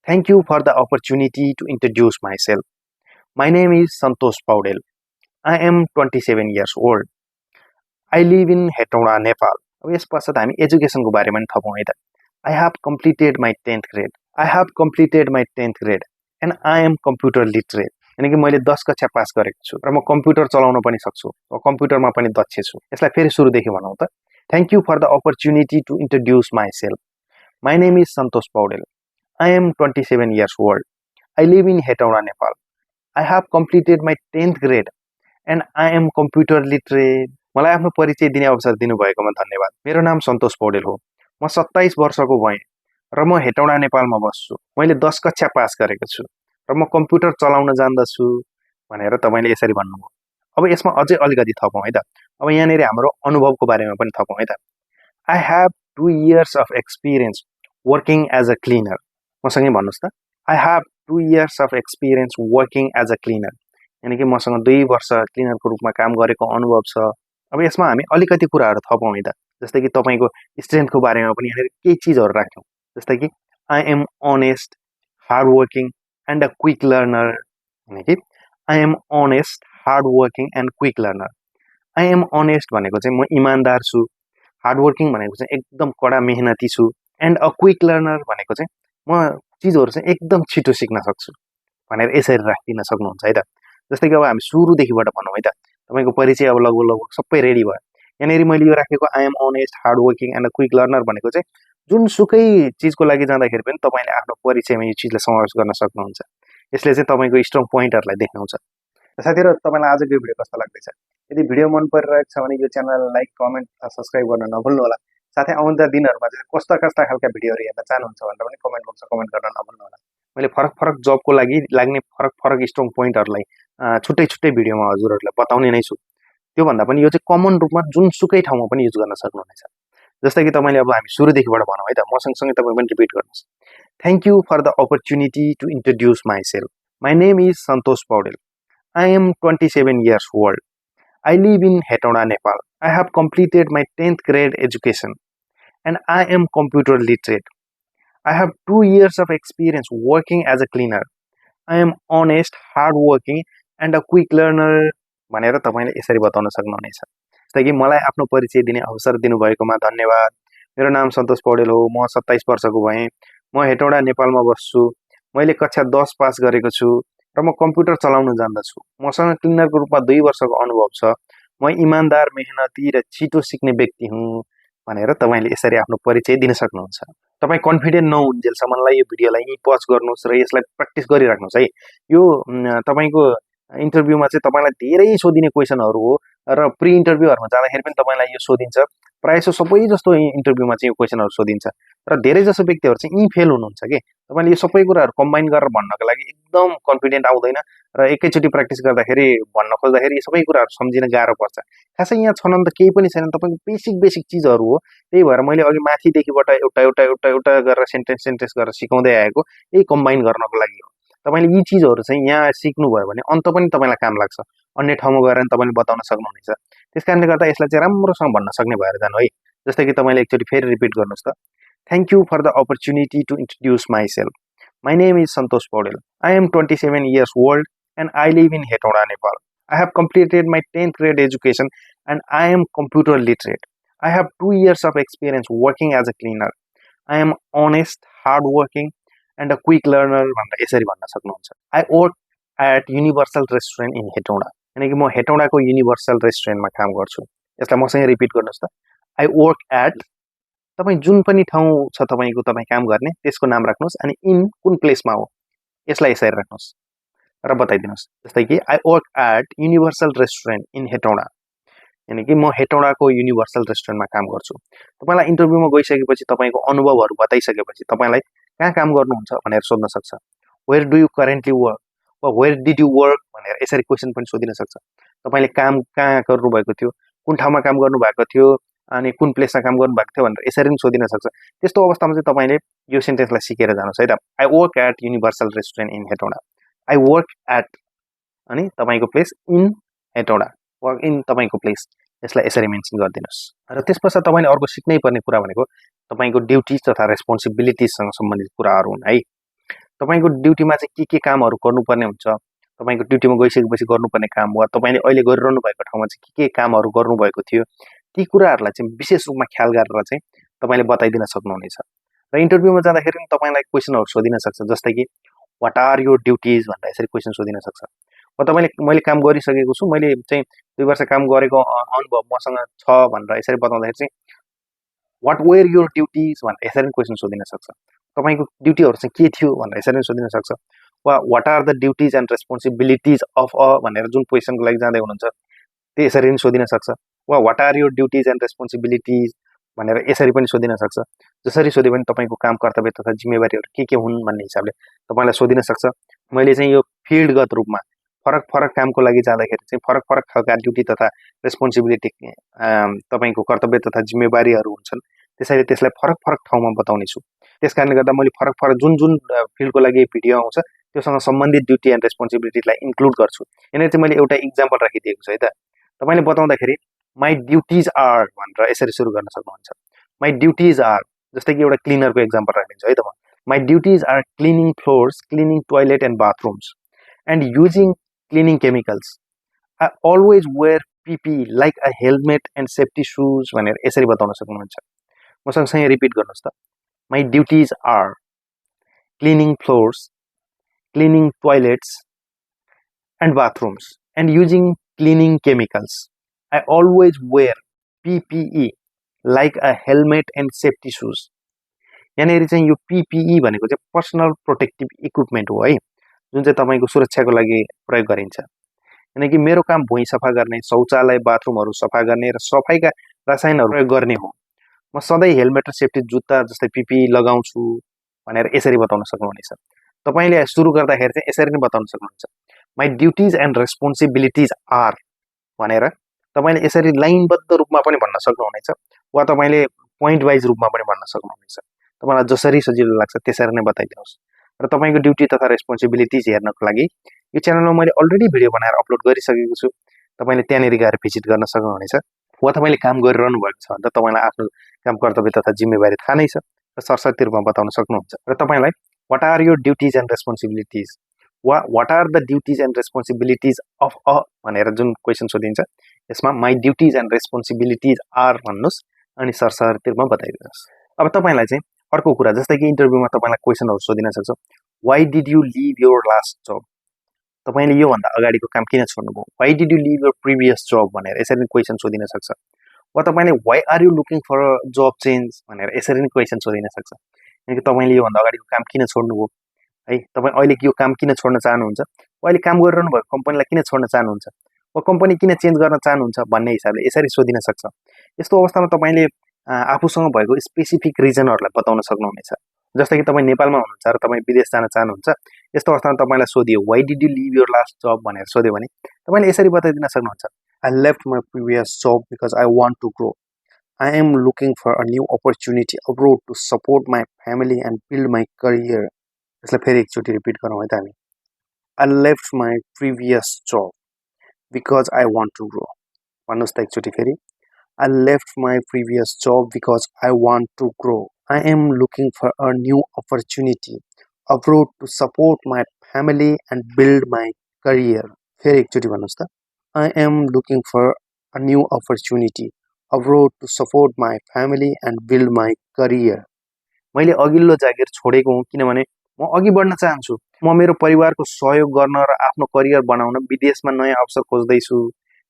Thank you for the opportunity to introduce myself. My name is Santosh Paudel. I am 27 years old. I live in Hetauda Nepal. अब यस पश्चात हामी एजुकेसनको बारेमा पनि थपौँ है त। I have completed my 10th grade. I have completed my 10th grade and I am computer literate. यानी कि मैले 10 कक्षा पास गरेको छु र म कम्प्युटर चलाउन पनि सक्छु, कम्प्युटरमा पनि दक्ष छु। यसलाई फेरि सुरुदेखि भनौँ त। Thank you for the opportunity to introduce myself. My name is Santosh Paudel. I am 27 years old. I live in Hetauda Nepal. I have completed my 10th grade and I am computer literate. मलाई आफ्नो परिचय दिने अवसर दिनुभएकोमा धन्यवाद। मेरो नाम सन्तोष पौडेल हो। म 27 वर्षको भएँ र म हेटौडा नेपालमा बस्छु। मैले 10 कक्षा पास गरेको छु र म कम्प्युटर चलाउन जान्दछु भनेर तपाईँले यसरी भन्नुभयो। अब यसमा अझै अलिकति थपौँ है त। अब यहाँनिर हाम्रो अनुभवको बारेमा पनि थपौँ है त। I have 2 years of experience working as a cleaner. मसँगै भन्नुहोस् त। I have 2 years of experience working as a cleaner. यानी कि मसँग 2 वर्ष क्लिनरको रूपमा काम गरेको अनुभव छ। अब यसमा हामी अलिकति कुराहरू थपौँ है त। जस्तै कि तपाईँको स्ट्रेन्थको बारेमा पनि यहाँनिर केही चिजहरू राख्यौँ। जस्तै कि I am honest, hard working and a quick learner. यानी कि I am honest, hard working and quick learner. I am honest भनेको चाहिँ म इमान्दार छु। हार्ड वर्किङ भनेको चाहिँ एकदम कडा मेहनती छु। एन्ड अ क्विक लर्नर भनेको चाहिँ म चिजहरू चाहिँ एकदम छिटो सिक्न सक्छु भनेर यसरी राखिदिन सक्नुहुन्छ है त। जस्तै कि अब हामी सुरुदेखिबाट भनौँ है त। तपाईँको परिचय अब लगभग लगभग सबै रेडी भयो। यहाँनिर मैले यो राखेको I am honest, hard working and a quick learner भनेको चाहिँ जुनसुकै चिजको लागि जाँदाखेरि पनि तपाईँले आफ्नो परिचयमा यो चिजलाई समावेश गर्न सक्नुहुन्छ। यसले चाहिँ तपाईँको स्ट्रङ पोइन्टहरूलाई देखाउँछ। साथीहरू, तपाईँलाई आजको यो भिडियो कस्तो लाग्दैछ? यदि भिडियो मन परिरहेको छ भने यो च्यानललाई लाइक, कमेन्ट, सब्सक्राइब गर्न नभुल्नु होला। साथै आउँदा दिनहरूमा चाहिँ कस्ता कस्ता खालका भिडियोहरू हेर्न चाहनुहुन्छ भनेर पनि कमेन्ट बक्समा कमेन्ट गर्न नभुल्नु होला। मैले फरक फरक जबको लागि लाग्ने फरक फरक स्ट्रङ पोइन्टहरूलाई छुट्टै छुट्टै भिडियोमा हजुरहरूलाई बताउने नै छु। त्योभन्दा पनि यो चाहिँ कमन रूपमा जुनसुकै ठाउँमा पनि युज गर्न सक्नुहुनेछ। जस्तै कि तपाईँले अब हामी सुरुदेखिबाट भनौँ है त। म सँगसँगै तपाईँ पनि रिपिट गर्नुहोस्। Thank you for the opportunity to introduce myself. My name is Santosh Paudel. I am 27 years old. I live in Hetauda, Nepal. I have completed my 10th grade education and I am computer literate. I have 2 years of experience working as a cleaner. I am honest, hardworking and a quick learner भनेर तपाईँले यसरी बताउन सक्नुहुनेछ। जस्तै कि मलाई आफ्नो परिचय दिने अवसर दिनुभएकोमा धन्यवाद। मेरो नाम सन्तोष पौडेल हो। म 27 वर्षको भएँ। म हेटौडा नेपालमा बस्छु। मैले कक्षा 10 पास गरेको छु र म कम्प्युटर चलाउन जान्दछु। मसँग क्लिनरको रूपमा 2 वर्षको अनुभव छ। म इमान्दार, मेहनती र छिटो सिक्ने व्यक्ति हुँ भनेर तपाईँले यसरी आफ्नो परिचय दिन सक्नुहुन्छ। तपाईँ कन्फिडेन्ट नहुन्जेलसम्मलाई यो भिडियोलाई यहीँ पज गर्नुहोस् र यसलाई प्र्याक्टिस गरिराख्नुहोस् है। यो तपाईँको इन्टरभ्यूमा चाहिँ तपाईँलाई धेरै सोधिने क्वेसनहरू हो र प्री इन्टरभ्यूहरूमा जाँदाखेरि पनि तपाईँलाई यो सोधिन्छ। प्रायः सबै जस्तो इन्टरभ्यूमा चाहिँ यो क्वेसनहरू सोधिन्छ र धेरै जसो व्यक्तिहरू चाहिँ यहीँ फेल हुनुहुन्छ कि। तपाईँले यो सबै कुराहरू कम्बाइन गरेर भन्नको लागि एकदम कन्फिडेन्ट आउँदैन र एकैचोटि प्र्याक्टिस गर्दाखेरि भन्न खोज्दाखेरि यी सबै कुराहरू सम्झिन गाह्रो पर्छ। खासै यहाँ छन् त केही पनि छैन, तपाईँको बेसिक चिजहरू हो। त्यही भएर मैले अघि माथिदेखिबाट एउटा एउटा एउटा एउटा गरेर सेन्टेन्स गरेर सिकाउँदै आएको यही कम्बाइन गर्नको लागि हो। तपाईँले यी चिजहरू चाहिँ यहाँ सिक्नुभयो भने अन्त पनि तपाईँलाई काम लाग्छ। अन्य ठाउँमा गएर पनि तपाईँले बताउन सक्नुहुनेछ। त्यस कारणले गर्दा यसलाई चाहिँ राम्रोसँग भन्न सक्ने भएर जानु है। जस्तै कि तपाईँले एकचोटि फेरि रिपिट गर्नुहोस् त। Thank you for the opportunity to introduce myself. My name is Santosh Paudel. I am 27 years old and I live in Hetauda, Nepal. I have completed my 10th grade education and I am computer literate. I have 2 years of experience working as a cleaner. I am honest, hardworking and a quick learner भनेर यसरी भन्न सक्नुहुन्छ। I work at Universal Restaurant in Hetauda. यानी कि म हेटौडाको युनिभर्सल रेस्टुरेन्टमा काम गर्छु। यसलाई मसँगै रिपिट गर्नुहोस् त। I work at, तपाईँ जुन पनि ठाउँ छ तपाईँको तपाईँ काम गर्ने त्यसको नाम राख्नुहोस् अनि इन कुन प्लेसमा हो यसलाई यसरी राख्नुहोस् र बताइदिनुहोस्। जस्तै कि I work at Universal Restaurant in Hetauda. यानी कि म हेटौडाको युनिभर्सल रेस्टुरेन्टमा काम गर्छु। तपाईँलाई इन्टरभ्यूमा गइसकेपछि तपाईँको अनुभवहरू बताइसकेपछि तपाईँलाई कहाँ काम गर्नुहुन्छ भनेर सोध्न सक्छ। Where do you currently work वा वेयर डिड यु वर्क भनेर यसरी क्वेसन पनि सोधिन सक्छ। तपाईँले काम कहाँ गर्नुभएको थियो, कुन ठाउँमा काम गर्नुभएको थियो अनि कुन प्लेसमा काम गर्नु भएको थियो भनेर यसरी पनि सोधिन सक्छ। त्यस्तो अवस्थामा चाहिँ तपाईले यो सेन्टेन्सलाई सिकेर जानुहोस् है त। I work at Universal Restaurant in Hetauda. I work at अनि तपाईको place in Hetauda, work in तपाईको प्लेस, यसलाई यसरी मेन्सन गरिदिनुस्। र त्यसपछि तपाईले अर्को सिक्नै पर्ने कुरा भनेको तपाईको ड्युटिज तथा रेस्पोन्सिबिलिटिजसँग सम्बन्धित कुराहरू हुन् है। तपाईको ड्युटीमा चाहिँ के कामहरू गर्नुपर्ने हुन्छ, तपाईको ड्युटीमा गइसकेपछि गर्नुपर्ने काम वा तपाईले अहिले गरिरहनु भएको ठाउँमा चाहिँ के कामहरू गर्नुभएको थियो, ती कुराहरूलाई चाहिँ विशेष रूपमा ख्याल गरेर चाहिँ तपाईले बताइदिन सक्नुहुनेछ। र इन्टरभ्यूमा जाँदाखेरि पनि तपाईलाई क्वेसनहरू सोधिन सक्छ, जस्तै कि व्हाट आर योर ड्युटिज भनेर यसरी क्वेसन सोधिन सक्छ। वा मैले काम गरिसकेको छु, मैले चाहिँ 2 वर्ष काम गरेको अनुभव मसँग छ भनेर यसरी बताउँदाखेरि चाहिँ व्हाट वेयर योर ड्युटिज भनेर यसरी पनि क्वेसन सोधिन सक्छ। तपाईको ड्युटीहरू चाहिँ के थियो भनेर यसरी पनि सोधिन सक्छ। वा what are the duties and responsibilities of a भनेर जुन पोजिसनको लागि जाँदै हुनुहुन्छ त्यो यसरी पनि सोधिन सक्छ। वा what are your duties and responsibilities भनेर यसरी पनि सोधिन सक्छ। जसरी सोध्यो भने तपाईको काम कर्तव्य तथा जिम्मेवारीहरू के हुन् भन्ने हिसाबले तपाईलाई सोधिन सक्छ। मैले चाहिँ यो फिल्डगत रूपमा फरक कामको लागि जाँदाखेरि चाहिँ फरक खालका ड्युटी तथा रेस्पोन्सिबिलिटी तपाईको कर्तव्य तथा जिम्मेवारीहरू हुन्छन्, त्यसैले त्यसलाई फरक ठाउँमा बताउने छु। त्यसकारणले गर्दा मैले फरक जुन फिल्डको लागि भिडियो आउँछ त्योसँग सम्बन्धित ड्युटी एन्ड रेस्पोन्सिबिलिटीलाई इन्क्लुड गर्छु। यहाँनिर चाहिँ मैले एउटा इक्जाम्पल राखिदिएको छु है त। तपाईले बताउँदाखेरि माई ड्युटिज आर भनेर यसरी सुरु गर्न सक्नुहुन्छ। माई ड्युटिज आर, जस्तै कि एउटा क्लिनरको इक्जाम्पल राखिदिन्छु है त म। My duties are cleaning floors, cleaning toilet and bathrooms and using cleaning chemicals. I always wear PPE like a helmet and safety shoes भनेर यसरी बताउन सक्नुहुन्छ। म सँगसँगै रिपिट गर्नुहोस् त। My duties are cleaning floors, cleaning toilets and bathrooms and using cleaning chemicals. I always wear PPE like a helmet and safety shoes. यहाँनिर चाहिँ यो PPE भनेको चाहिँ पर्सनल प्रोटेक्टिभ इक्विपमेन्ट हो है, जुन चाहिँ तपाईको सुरक्षाको लागि प्रयोग गरिन्छ। यानि कि मेरो काम भुइँ सफा गर्ने, शौचालय बाथरुमहरू सफा गर्ने र सफाइका रसायनहरू प्रयोग गर्ने हो। म सधैँ हेलमेट र सेफ्टी जुत्ता जस्तै PPE लगाउँछु भनेर यसरी बताउन सक्नुहुनेछ। तपाईले सुरु गर्दाखेरि चाहिँ यसरी नै बताउन सक्नुहुन्छ। My duties and responsibilities are भनेर तपाईले यसरी लाइनबद्ध रूपमा पनि भन्न सक्नुहुनेछ वा तपाईले पोइन्ट वाइज रूपमा पनि भन्न सक्नुहुनेछ। तपाईलाई जसरी सजिलो लाग्छ त्यसरी नै बताइदिनुहोस्। र तपाईको ड्युटी तथा रेस्पोन्सिबिलिटिज हेर्नको लागि यो च्यानलमा मैले अलरेडी भिडियो बनाएर अपलोड गरिसकेको छु। तपाईले त्यहाँनिर गएर भिजिट गर्न सक्नुहुनेछ। वा तपाईले काम गरिरहनु भएको छ भने त तपाईलाई आफ्नो काम कर्तव्य तथा जिम्मेवारी थाहा नै छ र सरसर्ती रूपमा बताउन सक्नुहुन्छ। र तपाईलाई what are your duties and responsibilities वा what are the duties and responsibilities of a भनेर जुन क्वेसन सोधिन्छ यसमा my duties and responsibilities are भन्नुहोस् अनि सरसर्ती रूपमा बताइदिनुहोस्। अब तपाईलाई चाहिँ अर्को कुरा, जस्तै कि इन्टरभ्यूमा तपाईलाई क्वेसनहरू सोधिन सक्छ। Why did you leave your last job? तपाईले यो भन्दा अगाडिको काम किन छोड्नुभयो? Why did you leave your previous job भनेर यसरी क्वेसन सोधिन सक्छ। वा तपाईले why are you looking for a job change भनेर यसरी नै क्वेसन सोधिन सक्छ। यानि कि तपाईले यो भन्दा अगाडिको काम किन छोड्नुभयो है, तपाई अहिले यो काम किन छोड्न चाहनुहुन्छ, वा अहिले काम गरिरहनु भएको कम्पनीलाई किन छोड्न चाहनुहुन्छ, वा कम्पनी किन चेन्ज गर्न चाहनुहुन्छ भन्ने हिसाबले यसरी सोधिन सक्छ। यस्तो अवस्थामा तपाईले आफूसँग भएको स्पेसिफिक रिजनहरूलाई बताउन सक्नुहुनेछ। जस्तै कि तपाईँ नेपालमा हुनुहुन्छ र तपाईँ विदेश जान चाहनुहुन्छ, यस्तो अवस्थामा तपाईलाई सोधियो why did you leave your last job भनेर सोध्यो भने तपाईले यसरी बताइदिन सक्नुहुन्छ। I left my previous job because I want to grow. I am looking for a new opportunity abroad to support my family and build my career. यसलाई फेरि एकचोटि रिपिट गरौँ है त हामी। I left my previous job because I want to grow. भन्नुहोस् त एकचोटि फेरि। I left my previous job because I want to grow. I am looking for a new opportunity abroad to support my family and build my career. फेरि एकचोटि भन्नुहोस् त। I am looking for a new opportunity abroad to support my family and build my career. मैले अघिल्लो जागिर छोडेको हुँ किनभने म अघि बढ्न चाहन्छु। म मेरो परिवारको सहयोग गर्न र आफ्नो करियर बनाउन विदेशमा नयाँ अवसर खोज्दैछु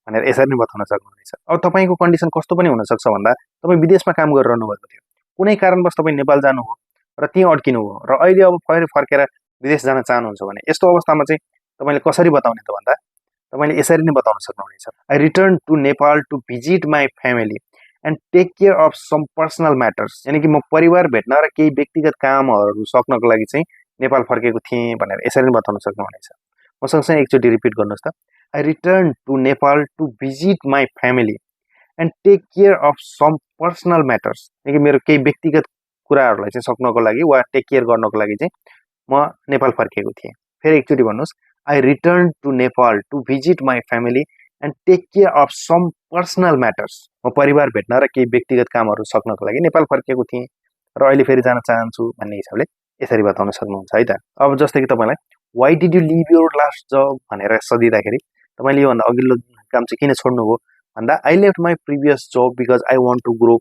भनेर यसरी नै बताउन सक्नुहुनेछ। अब तपाईको कन्डिसन कस्तो पनि हुन सक्छ भन्दा तपाई विदेशमा काम गरिरहनु भएको थियो, कुनै कारणवश तपाई नेपाल जानुभयो र त्यहीँ अड्किनुभयो र अहिले अब फेरि फर्केर विदेश जान चाहनुहुन्छ भने यस्तो अवस्थामा चाहिँ तपाईले कसरी बताउने त भन्दा तपाईले यसरी नै बताउन सक्नुहुनेछ। I return to Nepal to visit my family and take care of some personal matters. यानि कि म परिवार भेट्न र केही व्यक्तिगत कामहरू सक्नको लागि चाहिँ नेपाल फर्केको थिएँ भनेर यसरी नै बताउन सक्नुहुनेछ। म सँगसँगै एकचोटि रिपिट गर्नुहोस् त। I returned to Nepal to visit my family and take care of some personal matters कि मेरो केही व्यक्तिगत कुराहरूलाई चाहिँ सक्नको लागि वा टेक केयर गर्नको लागि चाहिँ म नेपाल फर्किएको थिएँ। फेरि एकचोटि भन्नुहोस्, I return to Nepal to visit my family and take care of some personal matters. म परिवार भेट्न र केही व्यक्तिगत कामहरू सक्नको लागि नेपाल फर्किएको थिएँ र अहिले फेरि जान चाहन्छु भन्ने हिसाबले यसरी बताउन सक्नुहुन्छ है त। अब जस्तै कि तपाईँलाई why did you leave your last job भनेर सोधिँदाखेरि तपाईँले योभन्दा अघिल्लो काम चाहिँ किन छोड्नुभयो भन्दा I left my previous job because I want to grow,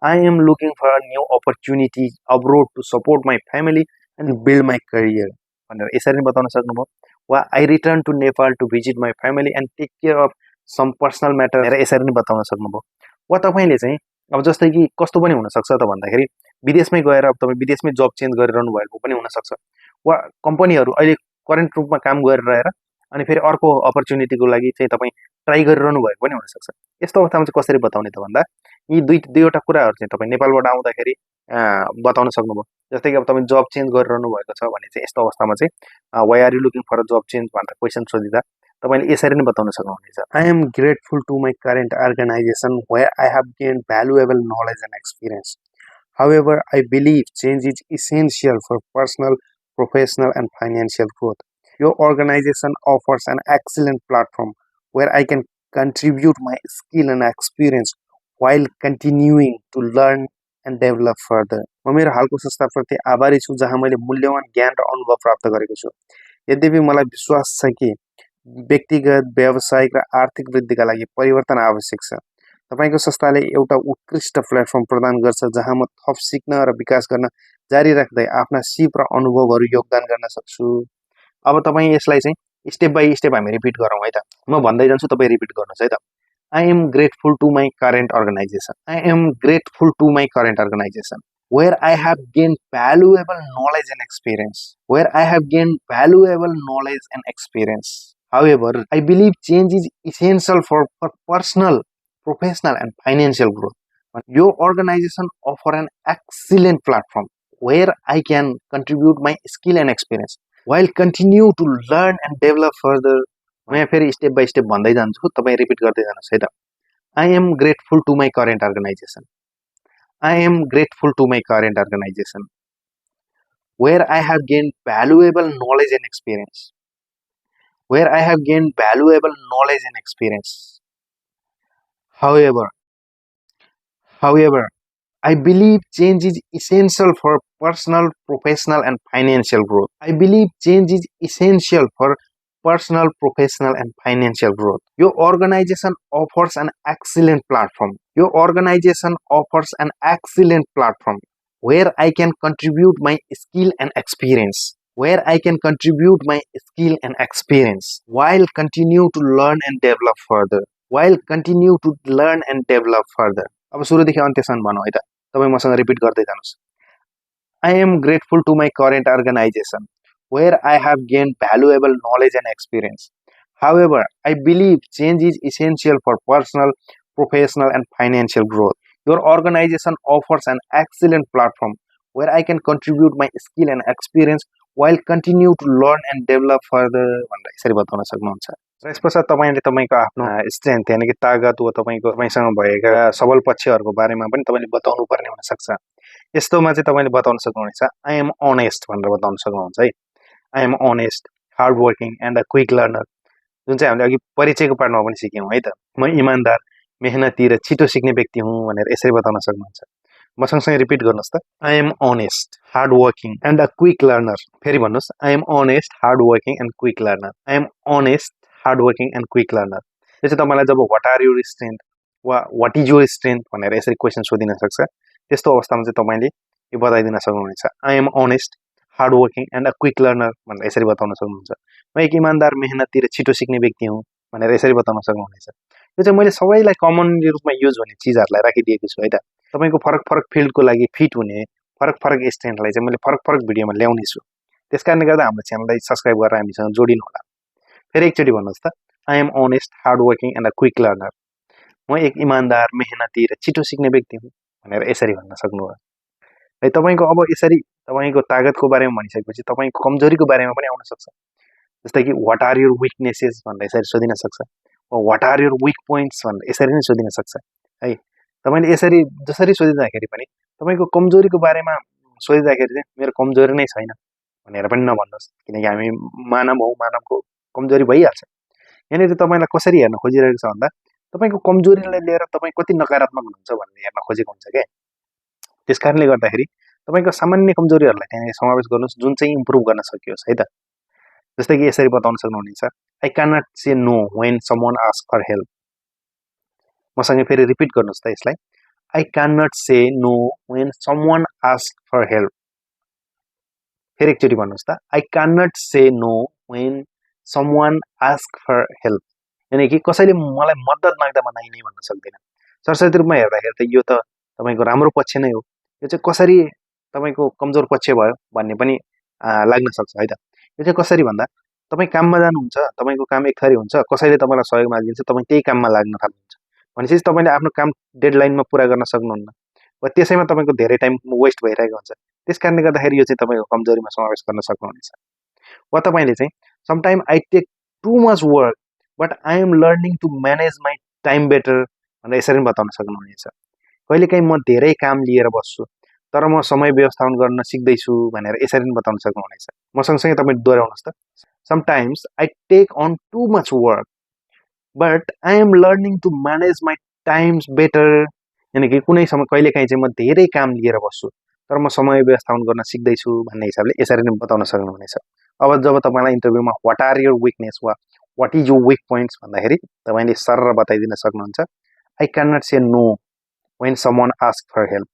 I am looking for a new opportunity abroad to support my family and build my career भनेर यसरी नै बताउन सक्नुभयो। वा I return to Nepal to visit my family and take care of some personal matter भनेर यसरी नै बताउन सक्नुभयो। वा तपाईँले चाहिँ अब जस्तै कि कस्तो पनि हुनसक्छ त भन्दाखेरि विदेशमै गएर अब तपाईँ विदेशमै जब चेन्ज गरिरहनु भएको पनि हुनसक्छ वा कम्पनीहरू अहिले करेन्ट रूपमा काम गरिरहेर अनि फेरि अर्को अपर्च्युनिटीको लागि चाहिँ तपाईँ ट्राई गरिरहनु भएको पनि हुनसक्छ। यस्तो अवस्थामा चाहिँ कसरी बताउने त भन्दा यी दुईवटा कुराहरू चाहिँ तपाईँ नेपालबाट आउँदाखेरि बताउन सक्नुभयो। जस्तै कि अब तपाईँ जब चेन्ज गरिरहनु भएको छ भने चाहिँ यस्तो अवस्थामा चाहिँ why are you looking for a job change भनेर क्वेसन सोधिँदा तपाईँले यसरी नै बताउन सक्नुहुनेछ। I am grateful to my current organisation where I have gain valuable knowledge and experience. However, I believe change is essential for personal, professional, and financial growth. Your organization offers an excellent platform where I can contribute my skill and experience while continuing to learn and develop further. म मेरो हालको संस्थाप्रति आभारी छु जहाँ मैले मूल्यवान ज्ञान र अनुभव प्राप्त गरेको छु। यद्यपि मलाई विश्वास छ कि व्यक्तिगत, व्यावसायिक र आर्थिक वृद्धिका लागि परिवर्तन आवश्यक छ। तपाईँको संस्थाले एउटा उत्कृष्ट प्लेटफर्म प्रदान गर्छ जहाँ म थप सिक्न र विकास गर्न जारी राख्दै आफ्ना सिप र अनुभवहरू योगदान गर्न सक्छु। अब तपाईँ यसलाई चाहिँ स्टेप बाई स्टेप हामी रिपिट गरौँ है त। म भन्दै जान्छु, तपाईँ रिपिट गर्नुहोस् है त। I am grateful to my current organisation. I am grateful to my current organisation where I have gained valuable knowledge and experience. Where I have gained valuable knowledge and experience. However, I believe change is essential for personal, professional, and financial growth. Your organization offers an excellent platform where I can contribute my skill and experience while continue to learn and develop further. म यहाँ फेरि स्टेप बाई स्टेप भन्दै जान्छु, तपाईँ रिपिट गर्दै जानुहोस् है त। I am grateful to my current organisation. I am grateful to my current organization where I have gained valuable knowledge and experience. Where I have gained valuable knowledge and experience. However, I believe change is essential for personal, professional, and financial growth. I believe change is essential for personal, professional, and financial growth. Your organization offers an excellent platform. Your organization offers an excellent platform where I can contribute my skill and experience. Where I can contribute my skill and experience while continue to learn and develop further. While continue to learn and develop further. अब सुरुदेखि अन्त्यसम्म भनौँ है त। तपाईँ मसँग रिपिट गर्दै जानुहोस्। I am grateful to my current organization where I have gained valuable knowledge and experience. However, I believe change is essential for personal, professional, and financial growth. Your organization offers an excellent platform where I can contribute my skill and experience while continue to learn and develop further भनेर यसरी बताउन सक्नुहुन्छ। र यसपश्चात तपाईँले तपाईँको आफ्नो स्ट्रेन्थ यानि कि तागत वा तपाईँसँग भएका सबल पक्षहरूको बारेमा पनि तपाईँले बताउनु पर्ने हुनसक्छ। यस्तोमा चाहिँ तपाईँले बताउन सक्नुहुनेछ आई एम अनेस्ट भनेर बताउन सक्नुहुन्छ है। I am honest, hard working and a quick learner, जुन चाहिँ हामीले अघि परिचयको पाठमा पनि सिक्यौँ है त। म इमान्दार, मेहनती र छिटो सिक्ने व्यक्ति हुँ भनेर यसरी बताउन सक्नुहुन्छ। म सँगसँगै रिपिट गर्नुहोस् त। I am honest, hard working and a quick learner. फेरि भन्नुहोस्, I am honest, hard working and quick learner. I am honest, hard working and quick learner. यो चाहिँ तपाईँलाई जब वाट आर युर स्ट्रेन्थ वा वाट इज योर स्ट्रेन्थ भनेर यसरी क्वेसन सोधिन सक्छ, त्यस्तो अवस्थामा चाहिँ तपाईँले यो बताइदिन सक्नुहुनेछ। I am honest, hard working and a quick learner भनेर यसरी बताउन सक्नुहुन्छ। म एक इमान्दार, मेहनती र छिटो सिक्ने व्यक्ति हुँ भनेर यसरी बताउन सक्नुहुनेछ। यो चाहिँ मैले सबैलाई कमन रूपमा युज हुने चिजहरूलाई राखिदिएको छु है त। तपाईँको फरक फरक फिल्डको लागि फिट हुने फरक फरक स्ट्रेन्थलाई चाहिँ मैले फरक फरक भिडियोमा ल्याउने छु। त्यस कारणले गर्दा हाम्रो च्यानललाई सब्सक्राइब गरेर हामीसँग जोडिनु होला। फेरि एकचोटि भन्नुहोस् त। I am honest, hard working and a quick learner. म एक इमान्दार, मेहनती र छिटो सिक्ने व्यक्ति हुँ भनेर यसरी भन्न सक्नुभयो है। तपाईँको अब यसरी तपाईँको तागतको बारेमा भनिसकेपछि तपाईँको कमजोरीको बारेमा पनि आउन सक्छ। जस्तै कि वाट आर युर विकनेसेस भनेर यसरी सोधिन सक्छ। What are your weak points भनेर यसरी नै सोधिन सक्छ है। तपाईँले यसरी जसरी सोधिँदाखेरि पनि तपाईँको कमजोरीको बारेमा सोधिँदाखेरि चाहिँ मेरो कमजोरी नै छैन भनेर पनि नभन्नुहोस्, किनकि हामी मानव हौ, मानवको कमजोरी भइहाल्छ। यहाँनिर तपाईँलाई कसरी हेर्न खोजिरहेको छ भन्दा तपाईँको कमजोरीलाई लिएर तपाईँ कति नकारात्मक हुनुहुन्छ भन्ने हेर्न खोजेको हुन्छ क्या। त्यस कारणले गर्दाखेरि तपाईँको सामान्य कमजोरीहरूलाई त्यहाँ समावेश गर्नुहोस् जुन चाहिँ इम्प्रुभ गर्न सकियोस् है त। जस्तै कि यसरी बताउन सक्नुहुनेछ, I can not say no when someone ask for help. मसँगै फेरि रिपिट गर्नुहोस् त यसलाई, I can not say no when someone ask for help. फेरि एकचोटि भन्नुहोस् त, I can not say no when someone ask for help. यानि कि कसैले मलाई मद्दत माग्दा म नाइ नै भन्न सक्दिनँ। सरस्वती रूपमा हेर्दाखेरि त यो त तपाईँको राम्रो पक्ष नै हो, यो चाहिँ कसरी तपाईँको कमजोर पक्ष भयो भन्ने पनि लाग्न सक्छ है त। यो चाहिँ कसरी भन्दा तपाईँ काममा जानुहुन्छ, तपाईँको काम एक थरी हुन्छ, कसैले तपाईँलाई सहयोग मागिदिन्छ, तपाईँ त्यही काममा लाग्न थाल्नुहुन्छ भनेपछि तपाईँले आफ्नो काम डेडलाइनमा पुरा गर्न सक्नुहुन्न वा त्यसैमा तपाईँको धेरै टाइम वेस्ट भइरहेको हुन्छ। त्यस कारणले गर्दाखेरि यो चाहिँ तपाईँको कमजोरीमा समावेश गर्न सक्नुहुनेछ। वा तपाईँले चाहिँ sometime I take too much work but I am learning to manage my time better भनेर यसरी पनि बताउन सक्नुहुनेछ। कहिलेकाहीँ म धेरै काम लिएर बस्छु तर म समय व्यवस्थापन गर्न सिक्दैछु भनेर यसरी पनि बताउन सक्नुहुनेछ। म सँगसँगै तपाईँ दोहोऱ्याउनुहोस् त, sometimes I take on too much work but I am learning to manage my times better. यानि कि कुनै समय कहिलेकाहीँ चाहिँ म धेरै काम लिएर बस्छु तर म समय व्यवस्थापन गर्न सिक्दैछु भन्ने हिसाबले यसरी नै बताउन सक्नुहुनेछ। अब जब तपाईँलाई इन्टरभ्यूमा वाट आर योर विकनेस वा what is your weak points भन्दाखेरि तपाईँले सरर बताइदिन सक्नुहुन्छ, I can not say no when someone ask for help.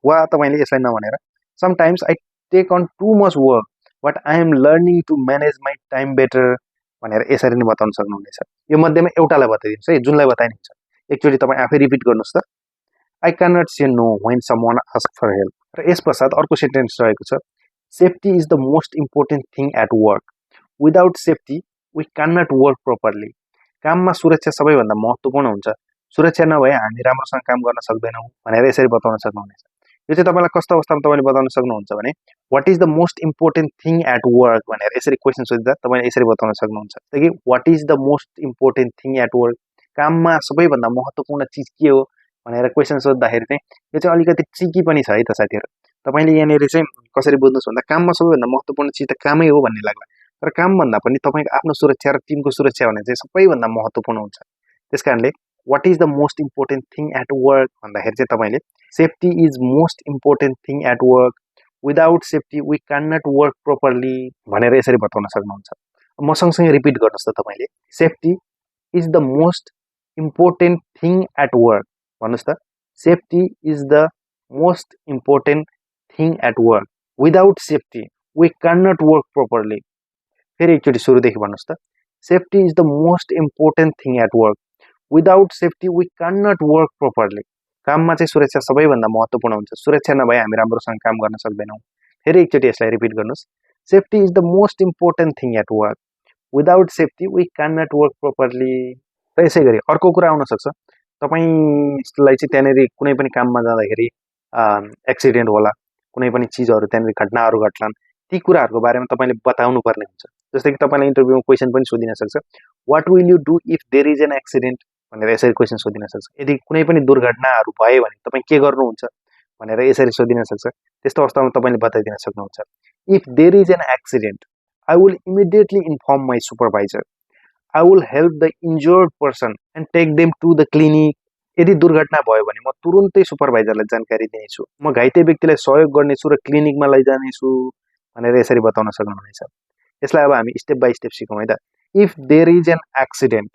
वा तपाईँले यसलाई नभनेर sometimes I take on too much work but I am learning to manage my time better भनेर यसरी नै बताउन सक्नुहुनेछ। यो मध्येमा एउटालाई बताइदिनुहोस् है, जुनलाई बताइनुहुन्छ एकचोटि तपाईँ आफै रिपिट गर्नुहोस् त, I can not say no when someone ask for help. र यस पश्चात अर्को सेन्टेन्स रहेको छ, safety is the most important thing at work, without safety we can not work properly. काममा सुरक्षा सबैभन्दा महत्त्वपूर्ण हुन्छ, सुरक्षा नभए हामी राम्रोसँग काम गर्न सक्दैनौँ भनेर यसरी बताउन सक्नुहुनेछ। यो चाहिँ तपाईँलाई कस्तो अवस्थामा तपाईँले बताउन सक्नुहुन्छ भने what is the most important thing at work भनेर यसरी क्वेसन सोध्दा तपाईँले यसरी बताउन सक्नुहुन्छ कि what is the most important thing at work, काममा सबैभन्दा महत्त्वपूर्ण चिज के हो भनेर क्वेसन सोद्धाखेरि चाहिँ यो चाहिँ अलिकति ट्रिकी पनि छ है त साथीहरू। तपाईँले यहाँनिर चाहिँ कसरी बुझ्नुहोस् भन्दा काममा सबैभन्दा महत्त्वपूर्ण चिज त कामै हो भन्ने लाग्ला, तर कामभन्दा पनि तपाईँको आफ्नो सुरक्षा र टिमको सुरक्षा भने चाहिँ सबैभन्दा महत्त्वपूर्ण हुन्छ। त्यस कारणले what is the most important thing at work भन्दाखेरि चाहिँ तपाईँले safety is most important thing at work, without safety we can not work properly भनेर यसरी बताउन सक्नुहुन्छ। म सँगसँगै रिपिट गर्नुहोस् त तपाईँले, safety is the most important thing at work भन्नुहोस् त, safety is the most important thing at work, without safety we can not work properly. फेरि एकचोटि सुरुदेखि भन्नुहोस् त, safety is the most important thing at work, without safety we can not work properly. काममा चाहिँ सुरक्षा सबैभन्दा महत्त्वपूर्ण हुन्छ, सुरक्षा नभए हामी राम्रोसँग काम गर्न सक्दैनौँ। फेरि एकचोटि यसलाई रिपिट गर्नुहोस्, safety is the most important thing at work, without safety we can not work properly. र यसै गरी अर्को कुरा आउन सक्छ, तपाईँलाई चाहिँ त्यहाँनिर कुनै पनि काममा जाँदाखेरि एक्सिडेन्ट होला, कुनै पनि चिजहरू त्यहाँनिर घटनाहरू घट्लान्, ती कुराहरूको बारेमा तपाईँले बताउनु पर्ने हुन्छ। जस्तै कि तपाईँलाई इन्टरभ्यूमा क्वेसन पनि सोधिन सक्छ, what will you do if there is an accident भनेर यसरी क्वेसन सोधिन सक्छ। यदि कुनै पनि दुर्घटनाहरू भयो भने तपाईँ के गर्नुहुन्छ भनेर यसरी सोधिन सक्छ। त्यस्तो अवस्थामा तपाईँले बताइदिन सक्नुहुन्छ, if there is an accident I will immediately inform my supervisor, I will help the injured person and take them to the clinic. यदि दुर्घटना भयो भने म तुरुन्तै सुपरभाइजरलाई जानकारी दिनेछु, म घाइते व्यक्तिलाई सहयोग गर्नेछु र क्लिनिकमा लैजानेछु भनेर यसरी बताउन सक्नुहुनेछ। यसलाई अब हामी स्टेप बाई स्टेप सिकौँ है त। If there is an accident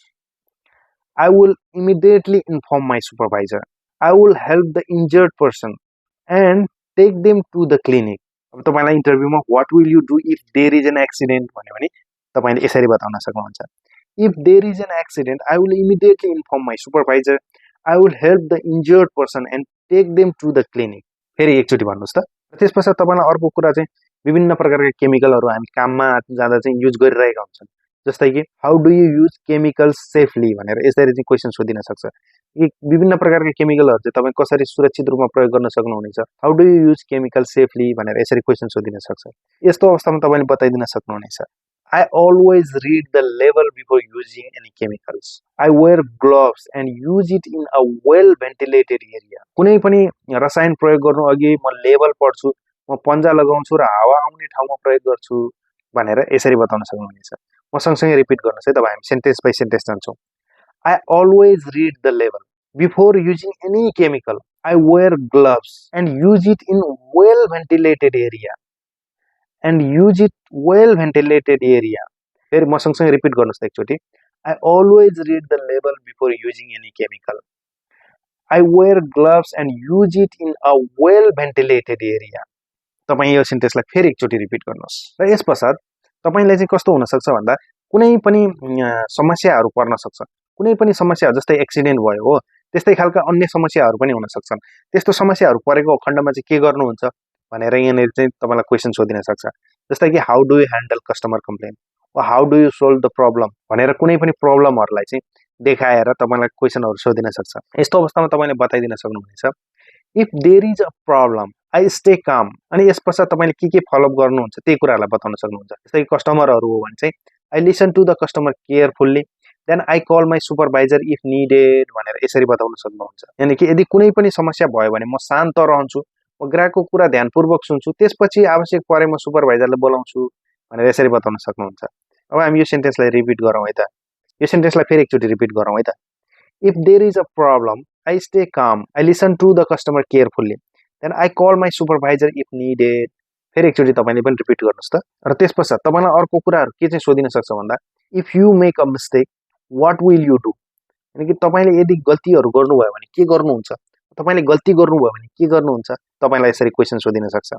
I will immediately inform my supervisor, I will help the injured person and take them to the clinic. अब तपाईँलाई इन्टरभ्यूमा what will you do if there is an accident भन्यो भने तपाईँले यसरी बताउन सक्नुहुन्छ, if there is an accident I will immediately inform my supervisor, I will help the injured person and take them to the clinic. फेरि एकचोटि भन्नुहोस् त। त्यस पश्चात तपाईँलाई अर्को कुरा चाहिँ विभिन्न प्रकारका केमिकलहरू हामी काममा जाँदा चाहिँ युज गरिरहेका हुन्छन्। जस्तै कि how do you use chemicals safely भनेर यसरी चाहिँ क्वेसन सोधिन सक्छ। यी विभिन्न प्रकारका केमिकलहरू चाहिँ तपाईँ कसरी सुरक्षित रूपमा प्रयोग गर्न सक्नुहुनेछ, how do you use chemical safely भनेर यसरी क्वेसन सोधिन सक्छ। यस्तो अवस्थामा तपाईँले बताइदिन सक्नुहुनेछ, I always read the label before using any chemicals. I wear gloves and use it in a well ventilated area. कुनै पनि रसायन प्रयोग गर्नु अघि म लेबल पढ्छु, म पन्जा लगाउँछु र हावा आउने ठाउँमा प्रयोग गर्छु भनेर यसरी बताउन सक्नुहुनेछ। म सँगसँगै रिपिट गर्नुहोस् है, तब हामी सेन्टेन्स बाइ सेन्टेन्स जान्छौँ। I always read the label before using any chemical. I wear gloves and use it in well ventilated area. And use it well ventilated area. फेरि म सँगसँगै रिपिट गर्नुहोस् त एकचोटि। I always read the label before using any chemical. I wear gloves and use it in a well ventilated area. तपाईँ यो सेन्टेन्सलाई फेरि एकचोटि रिपिट गर्नुहोस्। र यस पश्चात तपाईलाई चाहिँ कस्तो हुन सक्छ भन्दा कुनै पनि समस्याहरू पर्न सक्छ। कुनै पनि समस्या जस्तै एक्सिडेन्ट भयो हो, त्यस्तै खालका अन्य समस्याहरू पनि हुन सक्छन्। त्यस्तो समस्याहरू परेको खण्डमा चाहिँ के गर्नुहुन्छ भनेर यहाँनिर चाहिँ तपाईलाई क्वेशन सोधिन सक्छ। जस्तै कि how do you handle customer complain वा how do you solve the problem भनेर कुनै पनि प्रब्लमहरूलाई चाहिँ देखाएर तपाईलाई क्वेशनहरू सोधिन सक्छ। यस्तो अवस्थामा तपाईले बताइदिन सक्नुहुनेछ, if there is a problem I stay calm. अनि यस पश्चात तपाईले के फलोअप गर्नुहुन्छ त्यही कुराहरूलाई बताउन सक्नुहुन्छ। जस्तै कस्टमरहरू हो भने चाहिँ I listen to the customer carefully, then I call my supervisor if needed भनेर यसरी बताउन सक्नुहुन्छ। यानि कि यदि कुनै पनि समस्या भयो भने म शान्त रहन्छु, म ग्राहकको कुरा ध्यानपूर्वक सुन्छु, त्यसपछि आवश्यक परे म सुपरभाइजरलाई बोलाउँछु भनेर यसरी बताउन सक्नुहुन्छ। अब हामी यो सेन्टेन्सलाई रिपिट गरौँ है त। यो सेन्टेन्सलाई फेरि एकचोटि रिपिट गरौँ है त। If there is a problem I stay calm, I listen to the customer carefully, then I call my supervisor if needed. फेरि एकचोटि तपाईँले पनि रिपिट गर्नुहोस् त। र त्यस पश्चात तपाईँलाई अर्को कुराहरू के चाहिँ सोधिन सक्छ भन्दा if you make a mistake what will you do. यानि कि तपाईँले यदि गल्तीहरू गर्नुभयो भने के गर्नुहुन्छ, तपाईँले गल्ती गर्नुभयो भने के गर्नुहुन्छ, तपाईँलाई यसरी क्वेसन सोधिन सक्छ।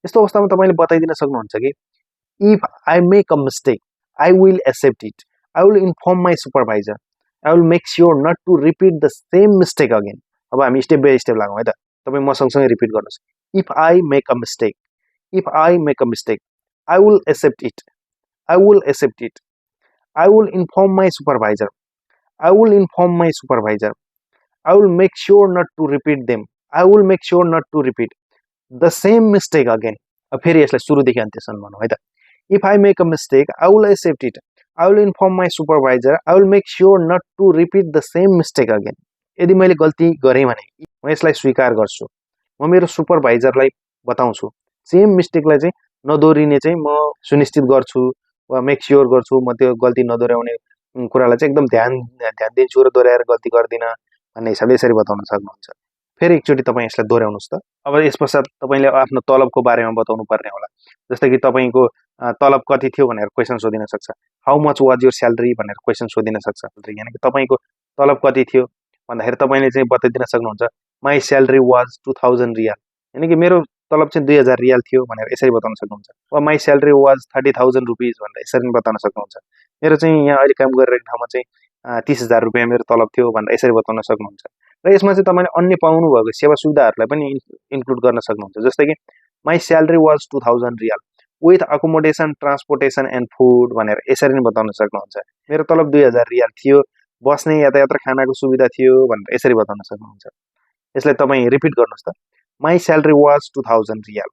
यस्तो अवस्थामा तपाईँले बताइदिन सक्नुहुन्छ कि if I make a mistake I will accept it, I will inform my supervisor, I will make sure not to repeat the same mistake again. अब हामी स्टेप बाई स्टेप लागौँ है त। तपाईँ म सँगसँगै रिपिट गर्नुहोस्। If I make a mistake, if I make a mistake I will accept it, I will accept it, I will inform my supervisor, I will inform my supervisor. I will make sure not to repeat them. I will make sure not to repeat the same mistake again. अब फेरि यसलाई सुरुदेखि अन्त्यसम्म भनौँ है त। If I make a mistake, I will accept it. I will inform my supervisor. I will make sure not to repeat the same mistake again. यदि मैले गल्ती गरेँ भने म यसलाई स्वीकार गर्छु, म मेरो सुपरभाइजरलाई बताउँछु, सेम मिस्टेकलाई चाहिँ नदोहोरिने चाहिँ म सुनिश्चित गर्छु वा मेक स्योर गर्छु, म त्यो गल्ती नदोहोऱ्याउने कुरालाई चाहिँ एकदम ध्यान दिन्छु र दोहोऱ्याएर गल्ती गर्दिनँ भन्ने हिसाबले यसरी बताउन सक्नुहुन्छ। फेरि एकचोटि तपाईँ यसलाई दोहोऱ्याउनुहोस् त। अब यस पश्चात तपाईँले आफ्नो तलबको बारेमा बताउनु पर्ने होला। जस्तै कि तपाईँको तलब कति थियो भनेर क्वेसन सोधिन सक्छ। How much was your salary भनेर क्वेसन सोधिन सक्छ। यानि कि तपाईँको तलब कति थियो भन्दाखेरि तपाईँले चाहिँ बताइदिन सक्नुहुन्छ, माई स्यालेरी वाज 2000 रियाल। यानि कि मेरो तलब चाहिँ 2000 रियाल थियो भनेर यसरी बताउन सक्नुहुन्छ। वा माई स्यालेरी वाज 30,000 रुपिज भनेर यसरी बताउन सक्नुहुन्छ। मेरो चाहिँ यहाँ अहिले काम गरिरहेको ठाउँमा चाहिँ 30,000 रुपियाँ मेरो तलब थियो भनेर यसरी बताउन सक्नुहुन्छ। र यसमा चाहिँ तपाईँले अन्य पाउनुभएको सेवा सुविधाहरूलाई पनि इन्क्लुड गर्न सक्नुहुन्छ। जस्तै कि my salary was 2000 riyal with accommodation, transportation and food भनेर यसरी नै बताउन सक्नुहुन्छ। मेरो तलब 2000 रियाल थियो, बस्ने यातायात र खानाको सुविधा थियो भनेर यसरी बताउन सक्नुहुन्छ। यसलाई तपाईँ रिपिट गर्नुहोस् त। My salary was 2000 riyal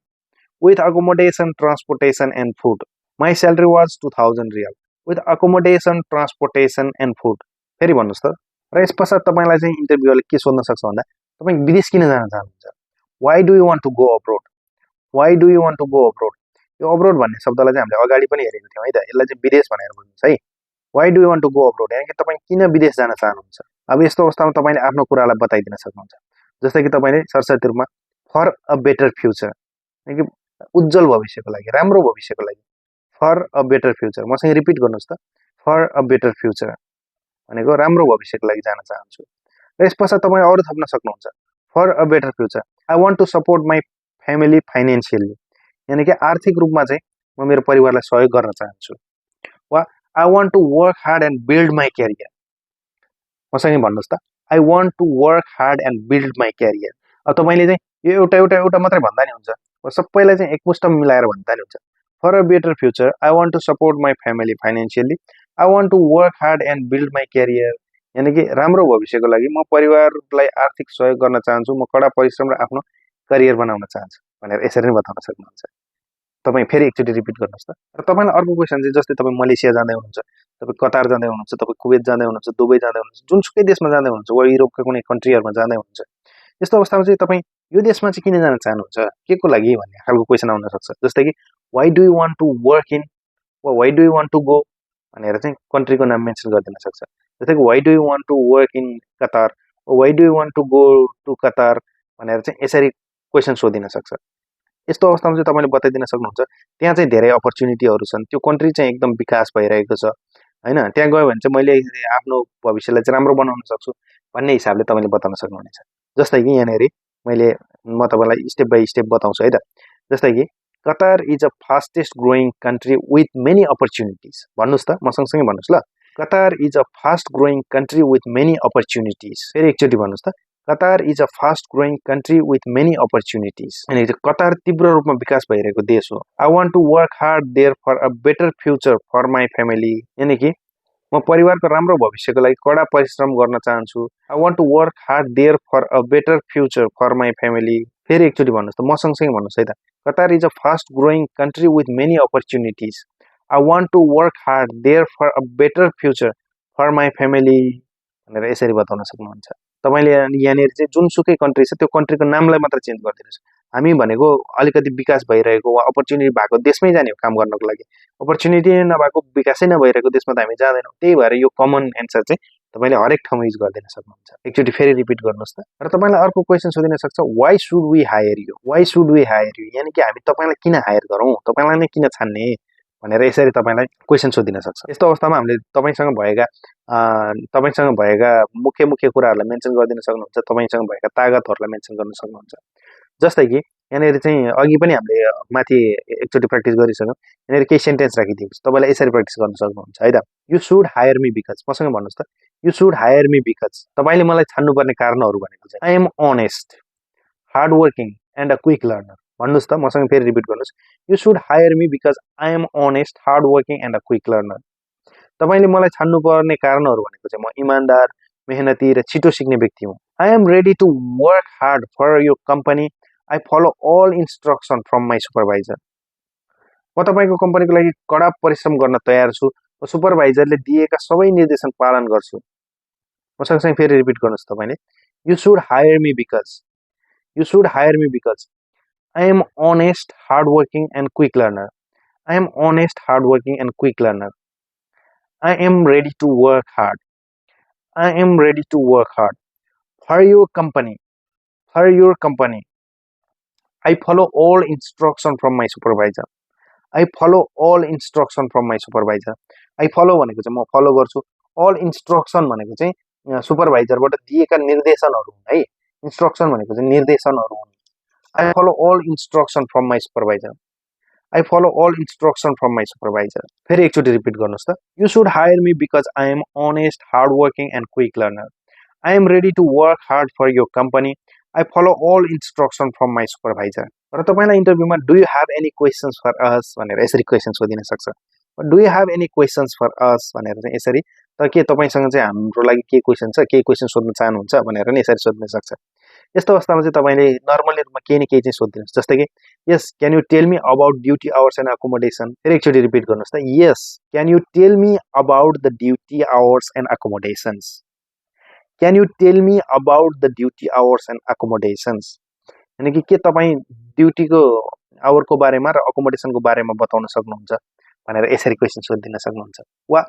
with accommodation, transportation and food. My salary was 2000 riyal with accommodation, transportation and food. फेरि भन्नुहोस् त। र यस पश्चात तपाईँलाई चाहिँ इन्टरभ्यूले के सोध्न सक्छ भन्दा तपाईँ विदेश किन जान चाहनुहुन्छ, why do you want to go abroad, why do you want to go abroad. यो अब्रोड भन्ने शब्दलाई चाहिँ हामीले अगाडि पनि हेरेको थियौँ है त। यसलाई चाहिँ विदेश भनेर बुझ्नुहोस् है। Why do you want to go abroad यानि कि तपाईँ किन विदेश जान चाहनुहुन्छ। अब यस्तो अवस्थामा तपाईँले आफ्नो कुरालाई बताइदिन सक्नुहुन्छ। जस्तै कि तपाईँले सरसर्ती रूपमा फर अ बेटर फ्युचर, यानि कि उज्जवल भविष्यको लागि, राम्रो भविष्यको लागि, फर अ बेटर फ्युचर। मसँग रिपिट गर्नुहोस् त। फर अ बेटर फ्युचर भनेको राम्रो भविष्यको लागि जान चाहन्छु। र यस पश्चात तपाईँ अरू थप्न सक्नुहुन्छ। For a better future I want to support my family financially, यानि कि आर्थिक रूपमा चाहिँ म मेरो परिवारलाई सहयोग गर्न चाहन्छु। वा I want to work hard and build my career. मसँग भन्नुहोस् त। I want to work hard and build my career. अब तपाईँले चाहिँ यो एउटा एउटा एउटा मात्रै भन्दा नि हुन्छ, सबैलाई चाहिँ एकमुष्ट मिलाएर भन्दा नि हुन्छ। For a better future I want to support my family financially, I want to work hard and build my career. यानि कि राम्रो भविष्यको लागि म परिवारलाई आर्थिक सहयोग गर्न चाहन्छु, म कडा परिश्रम र आफ्नो करियर बनाउन चाहन्छु भनेर यसरी नै बताउन सक्नुहुन्छ। तपाईँ फेरि एकचोटि रिपिट गर्नुहोस् त। र तपाईँलाई अर्को क्वेसन चाहिँ जस्तै तपाईँ मलेसिया जाँदै हुनुहुन्छ, तपाईँ कतार जाँदै हुनुहुन्छ, तपाईँ कुवेत जाँदै हुनुहुन्छ, दुबई जाँदै हुनुहुन्छ, जुनसुकै देशमा जाँदै हुनुहुन्छ वा युरोपका कुनै कन्ट्रीहरूमा जाँदै हुनुहुन्छ, यस्तो अवस्थामा चाहिँ तपाईँ यो देशमा चाहिँ किन जान चाहनुहुन्छ, के को लागि भन्ने खालको क्वेसन आउन सक्छ। जस्तै कि why do you want to work in वा why do you want to go भनेर चाहिँ कन्ट्रीको नाम मेन्सन गरिदिन सक्छ। जस्तै कि why do you want to work in Qatar, why do you want to go to Qatar भनेर चाहिँ यसरी क्वेसन सोधिन सक्छ। यस्तो अवस्थामा चाहिँ तपाईँले बताइदिन सक्नुहुन्छ त्यहाँ चाहिँ धेरै अपर्च्युनिटीहरू छन्, त्यो कन्ट्री चाहिँ एकदम विकास भइरहेको छ होइन, त्यहाँ गयो भने चाहिँ मैले आफ्नो भविष्यलाई चाहिँ राम्रो बनाउन सक्छु भन्ने हिसाबले तपाईँले बताउन सक्नुहुनेछ। जस्तै कि यहाँनिर म तपाईँलाई स्टेप बाई स्टेप बताउँछु है त। जस्तै कि Qatar is a fastest growing country with many opportunities, भन्नुहोस् त, म सँगसँगै भन्नुहोस् ल। Qatar is a fast growing country with many opportunities. फेरि एकचोटि भन्नुहोस् त, Qatar is a fast growing country with many opportunities. अनि कतार तीव्र रूपमा विकास भइरहेको देश हो। I want to work hard there for a better future for my family, यानि कि म परिवारको राम्रो भविष्यको लागि कडा परिश्रम गर्न चाहन्छु। I want to work hard there for a better future for my family. फेरि एकचोटि भन्नुहोस् त, म सँगसँगै भन्नुहोस् है त। Qatar is a fast growing country with many opportunities. I want to work hard there for a better future for my family भनेर यसरी बताउन सक्नुहुन्छ। तपाईँले यहाँनिर चाहिँ जुनसुकै कन्ट्री छ त्यो कन्ट्रीको नामलाई मात्र चेन्ज गरिदिनुहोस्। हामी भनेको अलिकति विकास भइरहेको वा अपर्च्युनिटी भएको देशमै जाने हो काम गर्नको लागि, अपर्च्युनिटी नभएको विकासै नभइरहेको देशमा त हामी जाँदैनौँ। त्यही भएर यो कमन एन्सर चाहिँ तपाईँले हरेक ठाउँमा युज गरिदिन सक्नुहुन्छ। एकचोटि फेरि रिपिट गर्नुहोस् त। र तपाईँलाई अर्को क्वेसन सोधिन सक्छ, why should we hire you, why should we hire you, यानि कि हामी तपाईँलाई किन हायर गरौँ, तपाईँलाई नै किन छान्ने भनेर यसरी तपाईँलाई क्वेसन सोधिन सक्छ। यस्तो अवस्थामा हामीले तपाईँसँग भएका मुख्य मुख्य कुराहरूलाई मेन्सन गरिदिन सक्नुहुन्छ, तपाईँसँग भएका तागतहरूलाई मेन्सन गर्न सक्नुहुन्छ। जस्तै कि यहाँनिर चाहिँ अघि पनि हामीले माथि एकचोटि प्र्याक्टिस गरिसक्यौँ, यहाँनिर केही सेन्टेन्स राखिदिएको छ, तपाईँलाई यसरी प्र्याक्टिस गर्न सक्नुहुन्छ है त। You should hire me because, मसँग भन्नुहोस् त, you should hire me because, तपाईँले मलाई छान्नुपर्ने कारणहरू भनेको चाहिँ I am honest, hard working and a quick learner. भन्नुहोस् त, मसँग फेरि रिपिट गर्नुहोस्, you should hire me because I am honest, hard working and a quick learner. तपाईँले मलाई छान्नुपर्ने कारणहरू भनेको चाहिँ म इमान्दार, मेहनती र छिटो सिक्ने व्यक्ति हुँ। I am ready to work hard for यो company, I follow all instruction from my supervisor. म तपाईँको कम्पनीको लागि कडा परिश्रम गर्न तयार छु, म सुपरभाइजरले दिएका सबै निर्देशन पालन गर्छु। म सँगसँगै फेरि रिपिट गर्नुहोस् तपाईँले, you should hire me because, you should hire me because I am honest, hard working and quick learner. I am honest, hard working and quick learner. I am ready to work hard. I am ready to work hard for your company. For your company. I follow all instruction from my supervisor. I follow all instruction from my supervisor. I follow भनेको चाहिँ म फलो गर्छु, all instruction भनेको चाहिँ सुपरभाइजरबाट दिएका निर्देशनहरू हुन् है। इन्स्ट्रक्सन भनेको चाहिँ निर्देशनहरू हुन्। I follow all instruction from my supervisor. I follow all instruction from my supervisor. फेरि एकचोटि रिपिट गर्नुहोस् त। You should hire me because I am honest, hardworking and quick learner. I am ready to work hard for your company. I follow all instruction from my supervisor. र तपाईँलाई इन्टरभ्यूमा do you have any questions for us भनेर यसरी क्वेसन सोधिन सक्छ। Do you have any questions for us भनेर चाहिँ यसरी, त के तपाईँसँग चाहिँ हाम्रो लागि के क्वेसन छ, के क्वेसन सोध्न चाहनुहुन्छ भनेर नि यसरी सोध्न सक्छ। यस्तो अवस्थामा चाहिँ तपाईँले नर्मली रूपमा केही न केही चाहिँ सोधिदिनुहोस्। जस्तै कि yes, can you tell me about duty hours and accommodation. फेरि एकचोटि रिपिट गर्नुहोस् त, yes, can you tell me about the duty hours and accommodations. Can you tell me about the duty hours and accommodations, यानि कि के तपाईँ ड्युटीको आवरको बारेमा र अकोमोडेसनको बारेमा बताउन सक्नुहुन्छ भनेर यसरी क्वेसन सोधिदिन सक्नुहुन्छ। वा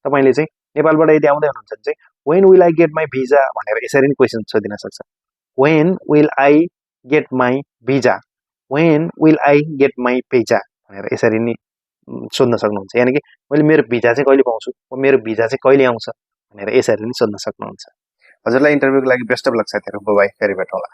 तपाईँले चाहिँ नेपालबाट यदि आउँदै हुनुहुन्छ भने चाहिँ when will I get my visa भनेर यसरी नै क्वेसन सोधिन सक्छ। When will I get my visa, when will I get my visa भनेर यसरी नै सोध्न सक्नुहुन्छ। यानि कि मैले मेरो भिजा चाहिँ कहिले पाउँछु, मेरो भिजा चाहिँ कहिले आउँछ भनेर यसरी नै सोध्न सक्नुहुन्छ। हजुरलाई इन्टरभ्यूको लागि बेस्ट अफ लक साथीहरू। बाइ, फेरि भेटौँला।